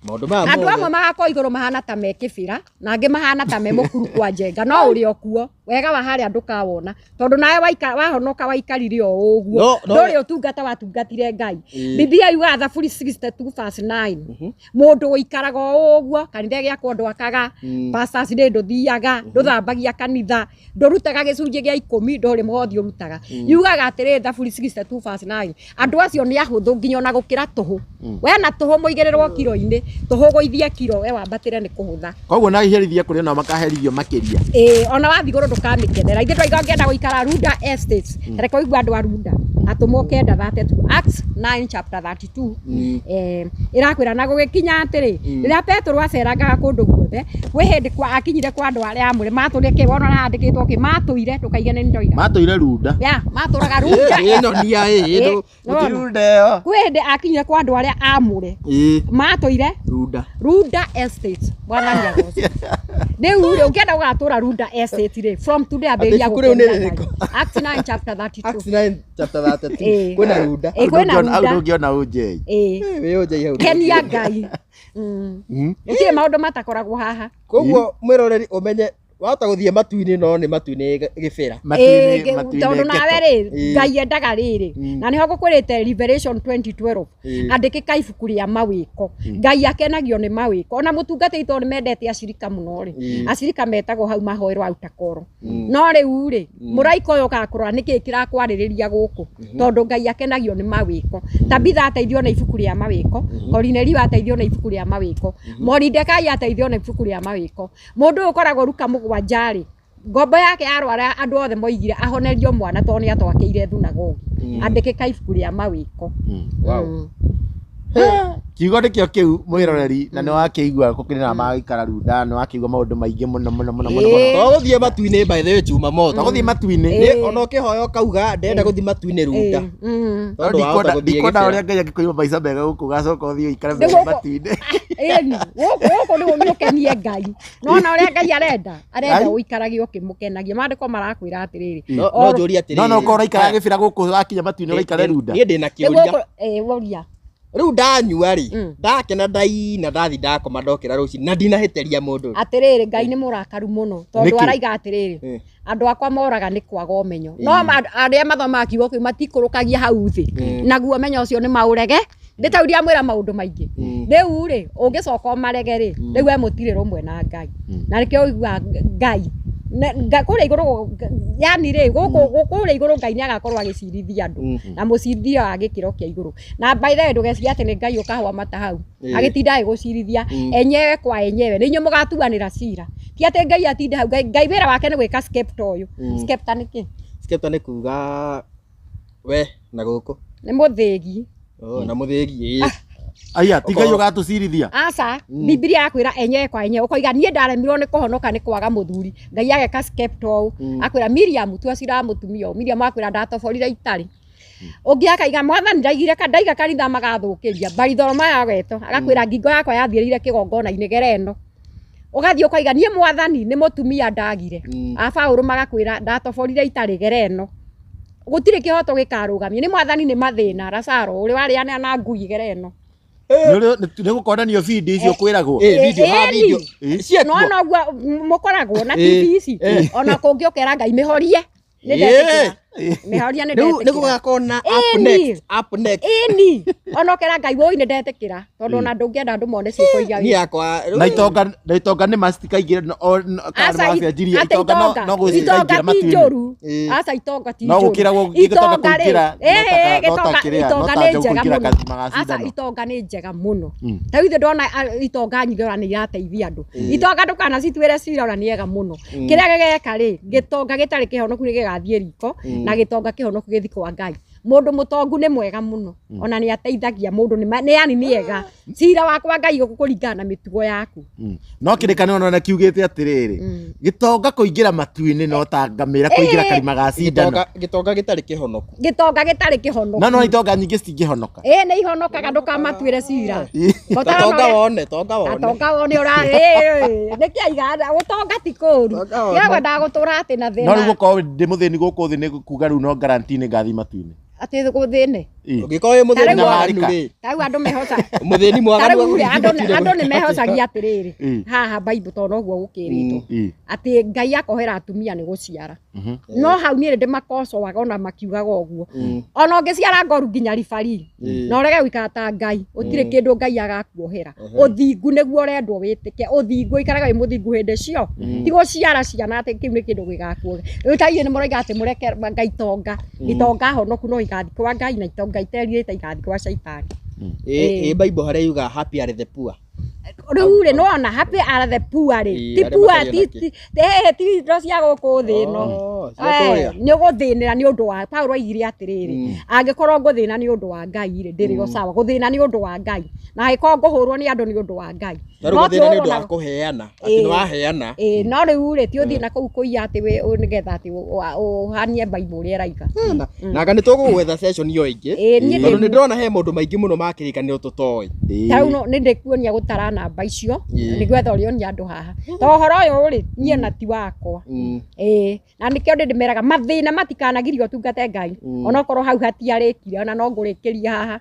Maũndũ maya Andũ mothe. amwe magakorwo igũrũ mahana ta me Kĩbĩra, na angĩ mahana ta me Mũkuru kwa Njenga, no ũrĩ o kuo. Wega wa harĩa ndũkawona, tondũ nawe wahonoka waikarire o ũguo. Ndũrĩ ũtungata watungatire Ngai. Biblia yugaga Thaburi 62 verse 9. Mũndũ ũikaraga o ũguo, kanitha ĩgĩakwo ndwakaga, pastors day ndũthiaga, ndũthambagia kanitha, ndũrutaga gĩcunjĩ gĩa 10, ndũrĩ mũhothi ũrutaga. Yugaga atĩrĩ Thaburi 62 verse 9, andũ acio nĩ ahũthũ nginya ona gũkĩra tũhũ. We na tũhũ mũigĩrĩrwo kiro-inĩ, tũhũ gũithie kiro, we wambatĩre nĩ kũhũtha. Koguo na iherithia kũrĩ nao makaherithio makĩria. Ona wathiĩ igũrũ ndũkamĩkenera. Ithuĩ twaiga ũngĩenda gũikara Runda Estates, reke ũigue andũ a Runda. Atũmwo 9:32, Acts 9 chapter 32. Ĩrakwĩra na gũgĩkinya atĩrĩ, rĩrĩa Petero acerangaga kũndũ guothe, ciothe. Kwĩ hĩndĩ kwa akinyire kwa andũ arĩa amũre matũrire kĩ wona handĩkĩtwo kĩ matũire ndũkaige nĩ ndoiga. Matũire runda. Ya, matũraga runda. Ĩ nyonia ĩ Ĩ, nĩwona? Runda ĩyo. Kwĩ hĩndĩ akinyire kwa andũ arĩa amũre Ĩ matũire runda. Runda Estate. Mwathani agocwo. Rĩu rĩ ũngĩenda gũgatũra Runda Estate rĩ from today ambĩrĩria Atĩ ibuku rĩu nĩ gũkenia rĩrĩkũ? Ngai. Acts 9 chapter 32. Acts 9 chapter 32. Ĩ. Kwĩna runda. Ĩ, kwĩna Hau runda. ndũngĩona ũnjei. Ĩ. Wĩ ũnjei hau. Kenia Ngai. Gũtirĩ maũndũ matakoragwo haha. Koguo mwĩroreri ũmenye wahota gũthiĩ matu-inĩ no nĩ matu-inĩ gĩbĩra. Matu-inĩ Ĩ, matu-inĩ tondũ nawe ghetto. rĩ Ĩ. Ngai endaga rĩrĩ na nĩho ngũkwĩrĩte Revelation 2012 Ĩ. andĩkĩka ibuku rĩa mawĩko. Ngai akenagio nĩ mawĩko. Ona mũtungatĩri tondũ nĩmendete acirika mũno rĩ, acirika metagwo hau mahoerwo autakoro. No rĩu rĩ mũraika ũyũ ũkaga kũrora nĩkĩĩ kĩrakwarĩrĩria gũkũ tondũ Ngai akenagio nĩ mawĩko. Tabitha ateithio na ibuku rĩa mawĩko, Korinelio ateithio na ibuku rĩa mawĩko, Moridekai ateithio na ibuku rĩa mawĩko. Mũndũ ũyũ ũkoragwo ruka mũgwanja rĩ, ngombo yake yarwara andũ othe moigire ahonerio mwana tondũ nĩ atwakĩire thunagogi. Andĩkĩka ibuku rĩa mawĩko. Wow. Kiugo nĩkĩo kĩu mwĩroreri na nĩ wakĩigua gũkĩrĩ na magaikara runda nĩ wakĩigua maũndũ maingĩ mũno mũno mũno mũno mũno. To gũthiĩ matu-inĩ by the way Jumamothi. To gũthiĩ matu-inĩ. Nĩ ona ũkĩhoya ũkauga ndĩrenda gũthiĩ matu-inĩ runda. No Tondũ wahota gũthiĩ ndikwenda gĩbĩra. ũrĩa Ngai angĩkũima maica mega gũkũ ũgacoka ũthiĩ ũikare Nĩ mbere gũkũ- matu-inĩ. Ĩni, gũkũ nĩ ũkenie Ngai. Nona ũrĩa Ngai arenda, arenda Ai. ũikarage ũkĩmũkenagia. Maandĩko marakwĩra atĩrĩrĩ. No no njũrie atĩrĩrĩ. No no ũkorwo ũraikara gĩbĩra gũkũ wakinya matu-inĩ ũgaikara runda. Niĩ ndĩna Nĩ kĩũria. gũkũ ĩ woria. Rĩu ndanyua rĩ, ndakena ndaina ndathi ndakoma ndokĩra rũcinĩ na ndinahĩtĩria mũndũ. Atĩrĩrĩ Ngai nĩ mũrakaru mũno tondũ Nĩkĩ? araiga atĩrĩrĩ Ĩ. andũ akwa moraga nĩ kwaga ũmenyo no arĩa mathomaga kiugo kĩu matikũrũkagia hau thĩ naguo ũmenyo ũcio nĩ maũrege ndĩtauria mwĩra maũndũ maingĩ rĩu rĩ ũngĩcoka ũmarege rĩ rĩu we mũtirĩ rũmwe na Ngai na nĩkĩo ũiguaga Ngai kũrĩa igũrũ yani rĩ gũkũ kũrĩa igũrũ Ngai nĩ agakorwo agĩcirithia andũ na mũcirithia wa gĩkĩro kĩa igũrũ na by the way ndũgecirie atĩ nĩ Ngai ũkahũa mata hau agĩtinda agĩgũcirithia enyewe kwa enyewe nĩ inyuĩ mũgatuanĩra cira ti atĩ Ngai atinde hau Ngai wĩra wake nĩ gwĩka scepter ũyũ. Scepter nĩ kĩ? Scepter nĩ kuga we na gũkũ. Nĩ mũthĩgi. Oh, na mũthĩgi ĩ. Aya ti Ngai ũgatũcirithia. Aca, Bibilia yakwĩra enyewe kwa enyewe ũkoiga niĩ ndaremirwo nĩ kũhonoka nĩ kwaga mũthuri. Ngai ageka scepter ũũ. Akwĩra Miriam tua cira wa mũtumia ũyũ. Miriam akwĩra ndatoborire itarĩ. Ũngĩ akaiga mwathani ndaigire ndaiga kanitha magathũkĩria. Baritholomayo agetwo agakwĩra ngingo yakwa yathiĩrĩire kĩgongona-inĩ gera ĩno. Ũgathiĩ ũkoiga niĩ mwathani nĩ mũtumia ndagire. A Paũlũ magakwĩra ndatoborire itarĩ gera ĩno. Gũtirĩ kĩhoto gĩkarũgamio nĩ mwathani nĩ mathĩna Lazaro ũrĩa warĩanĩra na ngui gera ĩno. Nĩ gũkonanio video icio kwĩragwo. Ĩ video ha Ĩni. video. Ciekuo. No noguo mũkoragwo na TV ici ona kũngĩ ũkera Ngai mĩhorie nĩ ndetĩkĩra mĩhorie nĩ Rĩu nĩ ndetĩkĩra gũgakorwo na up Ĩni. next, up next. ĩni ona ũkera Ngai woi nĩ ndetĩkĩra tondũ ona ndũngĩenda andũ mone ciĩko iria Niĩ yakwa Na itonga na itonga nĩ macitikaingĩra kana Aca, macianjirie atĩ itonga no itonga gũcikaingĩra ti matu-inĩ. njũru. Ĩ. Aca itonga ti No njũru. gũkĩragwo gĩtonga Itonga rĩ, kũingĩra, ĩ, no ta- ĩ, no ta gĩtonga kĩrĩa, itonga no ta nĩ njogu njega kũingĩra mũno. karima ga Aca cindano. itonga nĩ njega mũno. Ta rĩu ithuĩ ndona itonga nyingĩ ona nĩ irateithia andũ. Itonga ndũkanacituĩre cira ona nĩ ega mũno. Kĩrĩa gĩgeka rĩ, gĩtonga gĩtarĩ kĩhonoku nĩ gĩgathiĩ riko na gĩtonga kĩhonoku gĩthiĩ kwa Ngai. Mũndũ mũtongu nĩ mwega mũno ona nĩ ateithagia mũndũ nĩ yani nĩ ega. Cira wakwa Ngai ũkũringana na mĩtugo yaku. No kĩrĩkanĩro nona kiugĩte atĩrĩrĩ gĩtonga kũingĩra matu-inĩ no ta ngamĩra kũingĩra karima ga cindano. Gĩtonga gĩtarĩ kĩhonoku. Gĩtonga gĩtarĩ kĩhonoku. No no itonga nyingĩ citingĩhonoka. Ĩ nĩ ihonokaga ndũkamatuĩre cira. Tonga wone, tonga wone. Gatonga wone ũra nĩkĩ aiga gũtonga ti kũru. Tonga wone. Tiga kwendaga gũtũra atĩ na No rĩu thĩna gũkorwo ndĩ mũthĩni gũkũ thĩ nĩ kuga rĩu no guarantee nĩ ngathiĩ matu-inĩ. atĩ gũthĩne. Ĩ. Ũngĩkorwo wĩ mũthĩni Ta rĩu mwaganu rĩ, Ta rĩu andũ mehoca mũthĩni ta mwaganu rĩu rĩ, agũthiĩ andũ andũ nĩ mehocagia atĩrĩrĩ Ĩ. haha Bible tondũ noguo gũkĩrĩtwo Ĩ. atĩ Ngai akohera atumia nĩ gũciara. No hau niĩ nĩ ndĩmakocoaga ona makiugaga ũguo. Ona ũngĩciara ngoru nginya ribari na ũrege gũikara ta Ngai gũtirĩ kĩndũ Ngai agakuohera. Ũthingu nĩguo ũrendwo wĩtĩke ũthingu ũikaraga wĩ mũthingu hĩndĩ cio ti gũciara ciana atĩ kĩu nĩ kĩndũ gĩgakuohera. Rĩu ta inyuĩ nĩ mũroiga atĩ mũreke Ngai itonga itonga honoku no igathiĩ kwa Ngai na itonga iterirĩte igathiĩ kwa caitani. Ĩ Bible harĩa yuga happy are the poor. Rĩu rĩ, nĩwona happy are the poor rĩ, Ĩĩ, ti arĩa poor matarĩ ti nakĩ. ti indo cia gũkũ thĩ ĩno. Oh, cia kũrĩa. Nĩ ũgũthĩnĩra nĩ ũndũ wa Paulo aigire atĩrĩrĩ, angĩkorwo ngũthĩna nĩ ũndũ wa Ngai rĩ, ndĩrĩ o sawa gũthĩna nĩ ũndũ wa Ngai, na angĩkorwo ngũhũrwo nĩ andũ nĩ ũndũ wa Ngai. Tarĩu No ti gũthĩna nĩ ũhũrwo ũndũ wa na- kũheana, atĩ Ĩĩ. nĩ waheana. Ĩĩ, no rĩu rĩ, ti ũthiĩ na kũu kũiya atĩ nĩgetha atĩ ũhanie Bible ũrĩa ĩraiga. Na nanga nĩ tũgũgwetha session ĩyo ĩngĩ. Ĩĩ, niĩ Tondũ ndĩ- nĩ ndĩrona he maũndũ maingĩ mũno ma kĩrĩkanĩro tũtoĩ. Ta rĩu nĩ ndĩkuonia gũtara namba icio Ĩĩ. nĩgetha ũrĩonia andũ haha to ũhoro ũyũ rĩ, niĩ na ti wakwa. Ĩĩ, na nĩkĩo ndĩmeraga mathĩna matikanagirio ũtungate Ngai, onokorwo hau hatiarĩkire, ona no ngũrĩkĩria haha.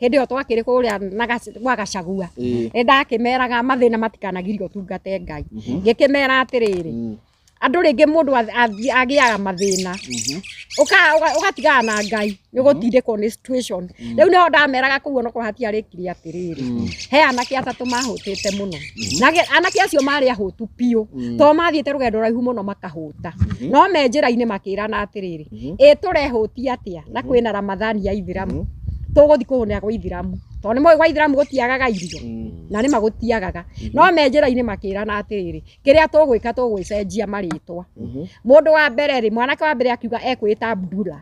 Hĩndĩ ĩyo twakĩrĩ kũrĩa gwa Gachagua, nĩ ndakĩmeraga mathĩna matikanagirio ũtungate Ngai. Ngĩkĩmera atĩrĩrĩ, andũ rĩngĩ mũndũ agĩaga mathĩna, ũgatigana na Ngai, nĩ ũgũtindĩkwo nĩ situation. Rĩu nĩho ndameraga kũu onokorwo hatiarĩkirie atĩrĩrĩ, he anake atatũ mahũtĩte mũno. Na anake acio marĩ ahũtu biũ, tondũ mathiĩte rũgendo rũraihu mũno makahũta. No me njĩra-inĩ makĩrana atĩrĩrĩ, ĩ tũrehũtia atĩa na kwĩna Ramadhani ya Ithiramu, tũgũthiĩ kũhũnĩra gwa Ithiramu, tondũ nĩ mũĩ gwa Ithiramu gũtiagaga irio, na nĩma gũtiagaga. No me njĩra-inĩ makĩrana atĩrĩrĩ, kĩrĩa tũgwĩka tũgwĩcenjia marĩtwa. Mũndũ wa mbere rĩ, mwanake wa mbere akiuga ekwĩta Abdullah,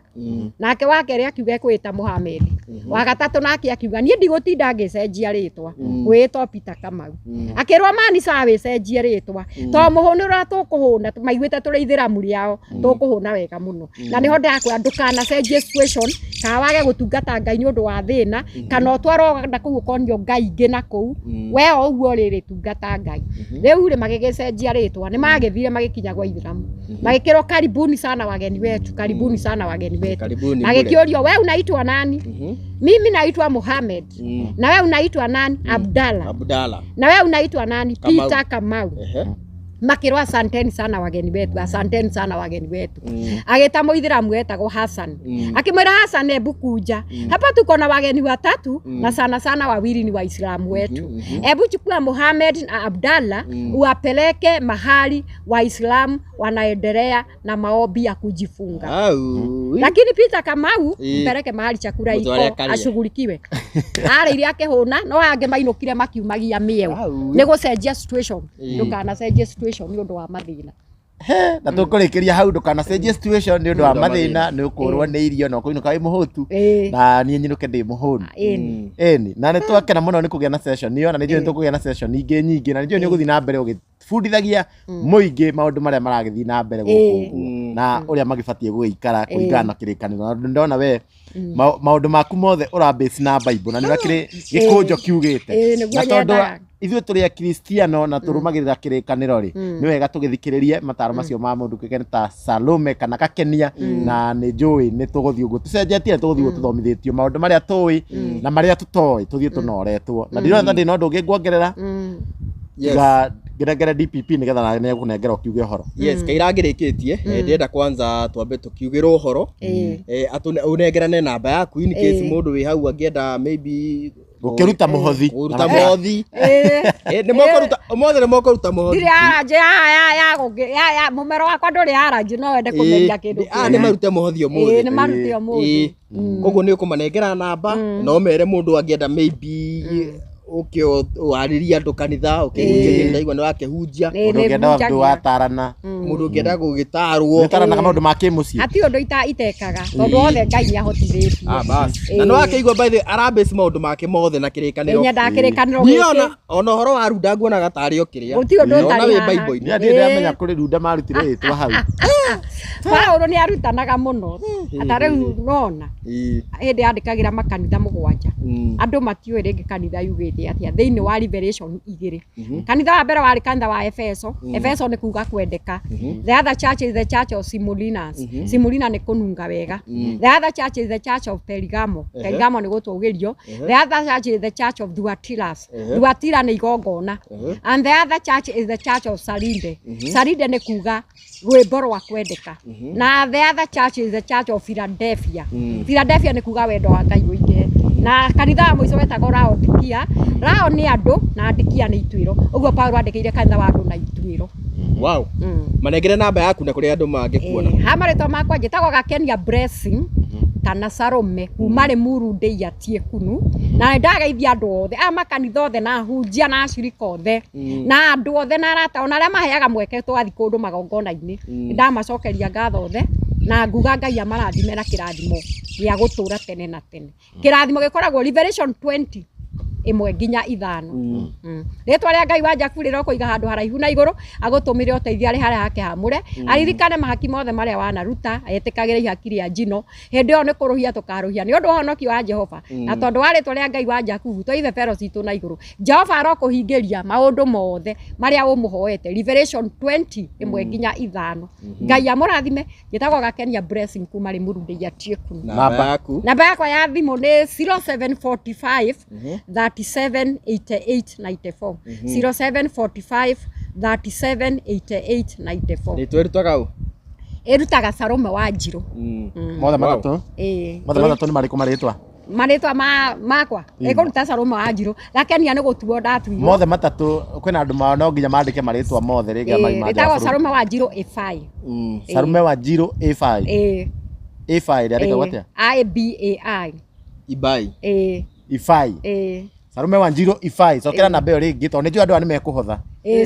nake wa kerĩ akiuga ekwĩta Mohamed, wa gatatũ nake akiuga niĩ ndigũtinda ngĩcenjia rĩtwa, ngwĩtwo Peter Kamau. Akĩrwo mani sawa wĩcenjie rĩtwa, tondũ mũhũnĩ ũrĩa tũkũhũna maiguĩte tũrĩ ithĩramu rĩao, tũkũhũna wega mũno. Na nĩho ndakwĩra ndũkanacenjie situation, kana wage gũtungata Ngai nĩ ũndũ wa thĩna, kana ũtwarwo na kũu ũkonio Ngai ingĩ na kũu, we o ũguo rĩrĩ tungata Ngai. Rĩu rĩ magĩgĩcenjia rĩtwa, nĩ magĩthire magĩkinya gwa Ithiramu, magĩkĩrwo karibuni sana wageni wetu, karibuni sana wageni wetu. Karibuni bure. Magĩkĩũrio we unaitwa nani? Mimi naitwa Mohamed. Na we unaitwa nani? Abdalla. Abdalla. Na we unaitwa nani? Kamau. Peter Kamau. Ehe. Makĩrwo asanteni sana wageni wetu, asanteni sana wageni wetu. Agĩta mũithĩramu wetagwo Hassan. Akĩmwĩra Hassan, hebu kuja hapa, tuko na wageni watatu na sana sana wawili ni Waislamu wetu. Hebu chukua Mohamed na Abdalla uwapeleke mahali Waislamu wanaendelea na maombi ya kujifunga. Au. Lakini Peter Kamau Ĩĩ. mpeleke mahali chakula Mũtware iko akarĩe. ashughulikiwe. Arĩire akĩhũna no angĩ mainũkire makiumagia mĩeũ. Au. Nĩ gũcenjia situation, Ĩĩ. ndũkanacenjie situation nĩ ũndũ wa mathĩna. He, na tũkũrĩkĩria hau ndũkanacenjie situation nĩ ũndũ wa mathĩna, nĩ ũkũrwo nĩ irio na ũkũinũka wĩ mũhũtu, Ĩĩ. na niĩ nyinũke ndĩ mũhũnu. Ĩni. Ĩni, na nĩ twakena mũno nĩ kũgĩa na session ĩyo, na nĩ njũĩ nĩ tũkũgĩa na session ingĩ nyingĩ, na nĩ njũĩ nĩ ũgũthiĩ na mbere ũgĩbundithagia mũingĩ maũndũ marĩa maragĩthiĩ na mbere gũkũ ũguo, na ũrĩa magĩbatiĩ gũgĩikara kũringana na kĩrĩkanĩro. Na ndona we maũndũ maku mothe ũrabase na Bible, na nĩ ũrĩa gĩkũnjo kiugĩte. Ĩĩ, nĩguo Na tondũ nyendaga. ithuĩ tũrĩ akristiano na tũrũmagĩrĩra kĩrĩkanĩro rĩ, nĩ wega tũgĩthikĩrĩrie mataro macio ma mũndũ kĩgeni ta Salome kana Kakenia, na nĩ njũĩ nĩ tũgũthiĩ ũguo tũcenjetie, nĩ tũgũthiĩ ũguo tũthomithĩtio maũndũ marĩa tũĩ na marĩa tũtoĩ, tũthiĩ tũnoretwo. Na ndirona ta ndĩna ũndũ ũngĩ nguongerera, Yes. tiga ngenengere DPP nĩgetha nawe nĩegũkũnengera ũkiuge ũhoro. Yes, kaira ngĩrĩkĩtie, ndĩrenda kwanza twambe tũkiugĩre ũhoro. Ũnengerane namba yaku in case mũndũ wĩ hau angĩenda maybe Gũkĩruta mũhothi. Kũruta mũhothi. Nĩ mokũruta ũmũthĩ, nĩ mokũruta mũhothi. Ndirĩ aranjĩ ya mũmero wakwa ndũrĩ aranjĩ, no wende kũmeria kĩndũ Aya nĩ marute mũhothi Ĩĩ, ũmũthĩ. nĩ marute ũmũthĩ. Koguo nĩ ũkũmanengera namba na ũmere mũndũ angĩenda maybe ũke warĩrie andũ kanitha, ũkĩhunjia, ndaigua nĩ wakĩhunjia. Ĩĩ, Mũndũ nĩ ũngĩenda ũndũ hunjagia. watarana, Mũndũ ũngĩenda gũgĩtarwo. nĩtaranaga maũndũ ma kĩmũciĩ. Hatirĩ ũndũ itekaga tondũ othe Ngai nĩ ahotithĩtie. Ah, bas. Na nĩ wakĩigua by the way, arabase maũndũ make mothe na kĩrĩkanĩro. Nyendaga kĩrĩkanĩro Niĩ gĩkĩ. ona ũhoro wa runda nguonaga tarĩ o kĩrĩa. Gũtirĩ ũndũ Ndona ũtarĩ wĩ haha. Bible-inĩ. Niĩ ndirĩ ndamenya kũrĩ runda marutire rĩtwa hau. Paulo nĩ arutanaga mũno ata rĩu nona hĩndĩ yandĩkagĩra makanitha 7, andũ matiũĩ rĩngĩ kanitha yugĩte atĩa thĩinĩ wa Revelation 2. Kanitha wa mbere warĩ kanitha wa Efeso. Efeso nĩ kuga kwendeka. The other church is the church of Simolinas. Simolina nĩ kũnunga wega. The other church is the church of Pergamo. Pergamo nĩ gũtũgĩrio. The other church is the church of Thuatiras. Thuatira nĩ igongona. And the other church is the church of Saride. Saride nĩ kuga rwĩmbo rwa kwendeka. Na the other church is the church of Philadelphia. Philadelphia nĩ kuga wendo wa Ngai ũingĩhe. Na kanitha wa mũico wetagwo Laodikia. Lao nĩ andũ na Andikia nĩ ituĩro. Ũguo Paulo andĩkĩire kanitha wa andũ na ituĩro. Wow. Manengere namba yaku na kũrĩa andũ mangĩkuona. Ha marĩtwa makwa njĩtagwo Gakenia Blessing. Ndĩretana Salome kuma Limuru Ndĩiatie Kunu, na nĩ ndageithia andũ othe a makanitha othe na ahunjia na acirika othe na andũ othe na arata ona arĩa maheaga mweke twathiĩ kũndũ magongona-inĩ. Nĩ ndamacokeria ngatho othe na nguga Ngai amarathime na kĩrathimo gĩa gũtũra tene na tene. Kĩrathimo gĩkoragwo Revelation 20 ĩmwe nginya 5. Rĩtwa rĩa Ngai wa Jakubu rĩrokũiga handũ haraihu na igũrũ, agũtũmĩre ũteithio arĩ harĩa hake hamũre, aririkane mahaki mothe marĩa wanaruta, etĩkagĩre ihaki rĩa njino. Hĩndĩ ĩyo nĩ kũrũhia tũkarũhia nĩ ũndũ wa ũhonokio wa Jehova, na tondũ wa rĩtwa rĩa Ngai wa Jakubu twĩ ibebero citũ na igũrũ. Jehova arokũhingĩria maũndũ mothe marĩa ũmũhoete. Revelation 20 ĩmwe nginya 5. Ngai amũrathime. Njĩtagwo Gakenia Blessing kuma Limuru Ndĩiatie Kunu. Namba yaku. Namba yakwa ya thimũ nĩ 0745 37 88 94. 0745 37 88 94. Rĩtwa ĩrutaga ũ? Ĩrutaga Salome wa Njirũ. Mothe matatũ. Ĩĩ. Mothe matatũ nĩ marĩkũ marĩtwa? Marĩtwa makwa ĩkũruta Salome wa Njirũ. Gakenia nĩ gũtuo ndatuirwo. Mothe matatũ kwĩna andũ mao no nginya mandĩke marĩtwa mothe rĩngĩ marĩ Ĩtagwo Salome wa Njirũ A5. Salome wa Njirũ A5. Ĩĩ. A5 rĩandĩkagwo atĩa? I B A I. Ibai. Ĩĩ. Ifai. Ĩĩ. Salome wa Njirũ Ifai. Cokera namba ĩyo rĩngĩ tondũ nĩnjũĩ andũ aya nĩmekũhotha. Ĩĩ,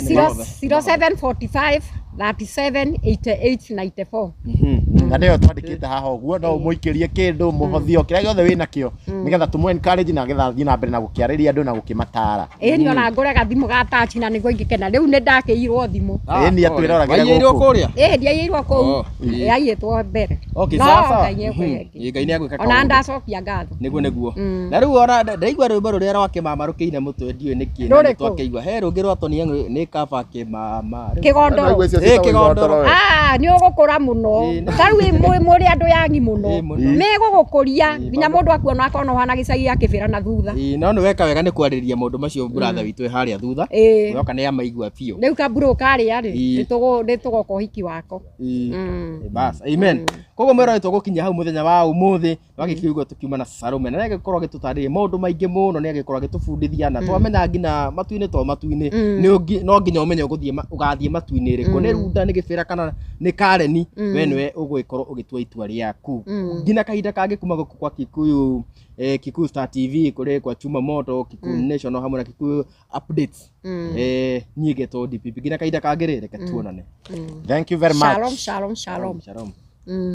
0745 37 88 94. Na nĩyo twandĩkĩte haha ũguo, no ũmũikĩrie kĩndũ, mũhothio, kĩrĩa gĩothe wĩ nakĩo, nĩgetha tũmũ encourage na nĩgetha athiĩ na mbere na gũkĩarĩria andũ na gũkĩmatara. Ĩĩ ni ona ngũre gathimũ ga touch na nĩguo ingĩkena. Rĩu nĩ ndakĩirwo thimũ. Ĩĩ ni atwĩroragĩre Waiyĩirwo gũkũ. kũrĩa? Ĩĩ ndiaiyĩirwo kũu. Oh, Yaiyĩtwo mbere. Okay, No, sawa sawa. Ngai nĩekũhe ĩngĩ. Ĩĩ, Ngai nĩegwĩka Ona kaũndũ. ndacokia ngatho. Nĩguo nĩguo. Na rĩu ona ndaigua rwĩmbo rũrĩa rwa kĩmama rũkĩina mũtwe ndiũĩ nĩkĩ na Rũrĩkũ? nĩtwakĩigua. He rũngĩ rwa Tony Young nĩ kaba kĩmama. Rĩu- Kĩgondoro. Ĩĩ, kĩgondoro. Ah, nĩ ũgũkũra mũno. Ta rĩu mũrĩ andũ yangi mũno. Ĩĩ, mũno. Megũgũkũria nginya mũndũ akuona akona ũhana gĩcagi gĩa kĩbĩra na thutha. Ĩĩ, no nĩ weka wega nĩ kwarĩria maũndũ macio brother witũ e harĩa thutha. Ĩĩ. Woka nĩ amaigua biũ. Rĩu kamburu karĩa rĩ, Ĩĩ. nĩ tũgoka ũhiki wako. Ĩĩ. Bas, amen. Koguo mwĩrore tũgũkinyia hau mũthenya wa ũmũthĩ twagĩkĩigua tũkiuma na Salome na nĩagĩkorwo agĩtũtarĩria maũndũ maingĩ mũno, nĩagĩkorwo agĩtũbundithia na twamenya nginya matu-inĩ to matu-inĩ no nginya ũmenye ũgathiĩ matu-inĩ ĩrĩkũ, nĩ Runda, nĩ Gĩbĩra kana nĩ Kareni, we nĩwe ũgũgĩkorwo ũgĩtua itua rĩaku. Nginya kahinda kangĩ kuma gũkũ kwa Kikuyu, Kikuyu Star TV, kũrĩ kwa Chuma Moto, Kikuyu Nation hamwe na Kikuyu Updates. Niĩ ngetwo DPP. Nginya kahinda kangĩ rĩ, reke tuonane. Thank you very much. Shalom, shalom, shalom. Shalom.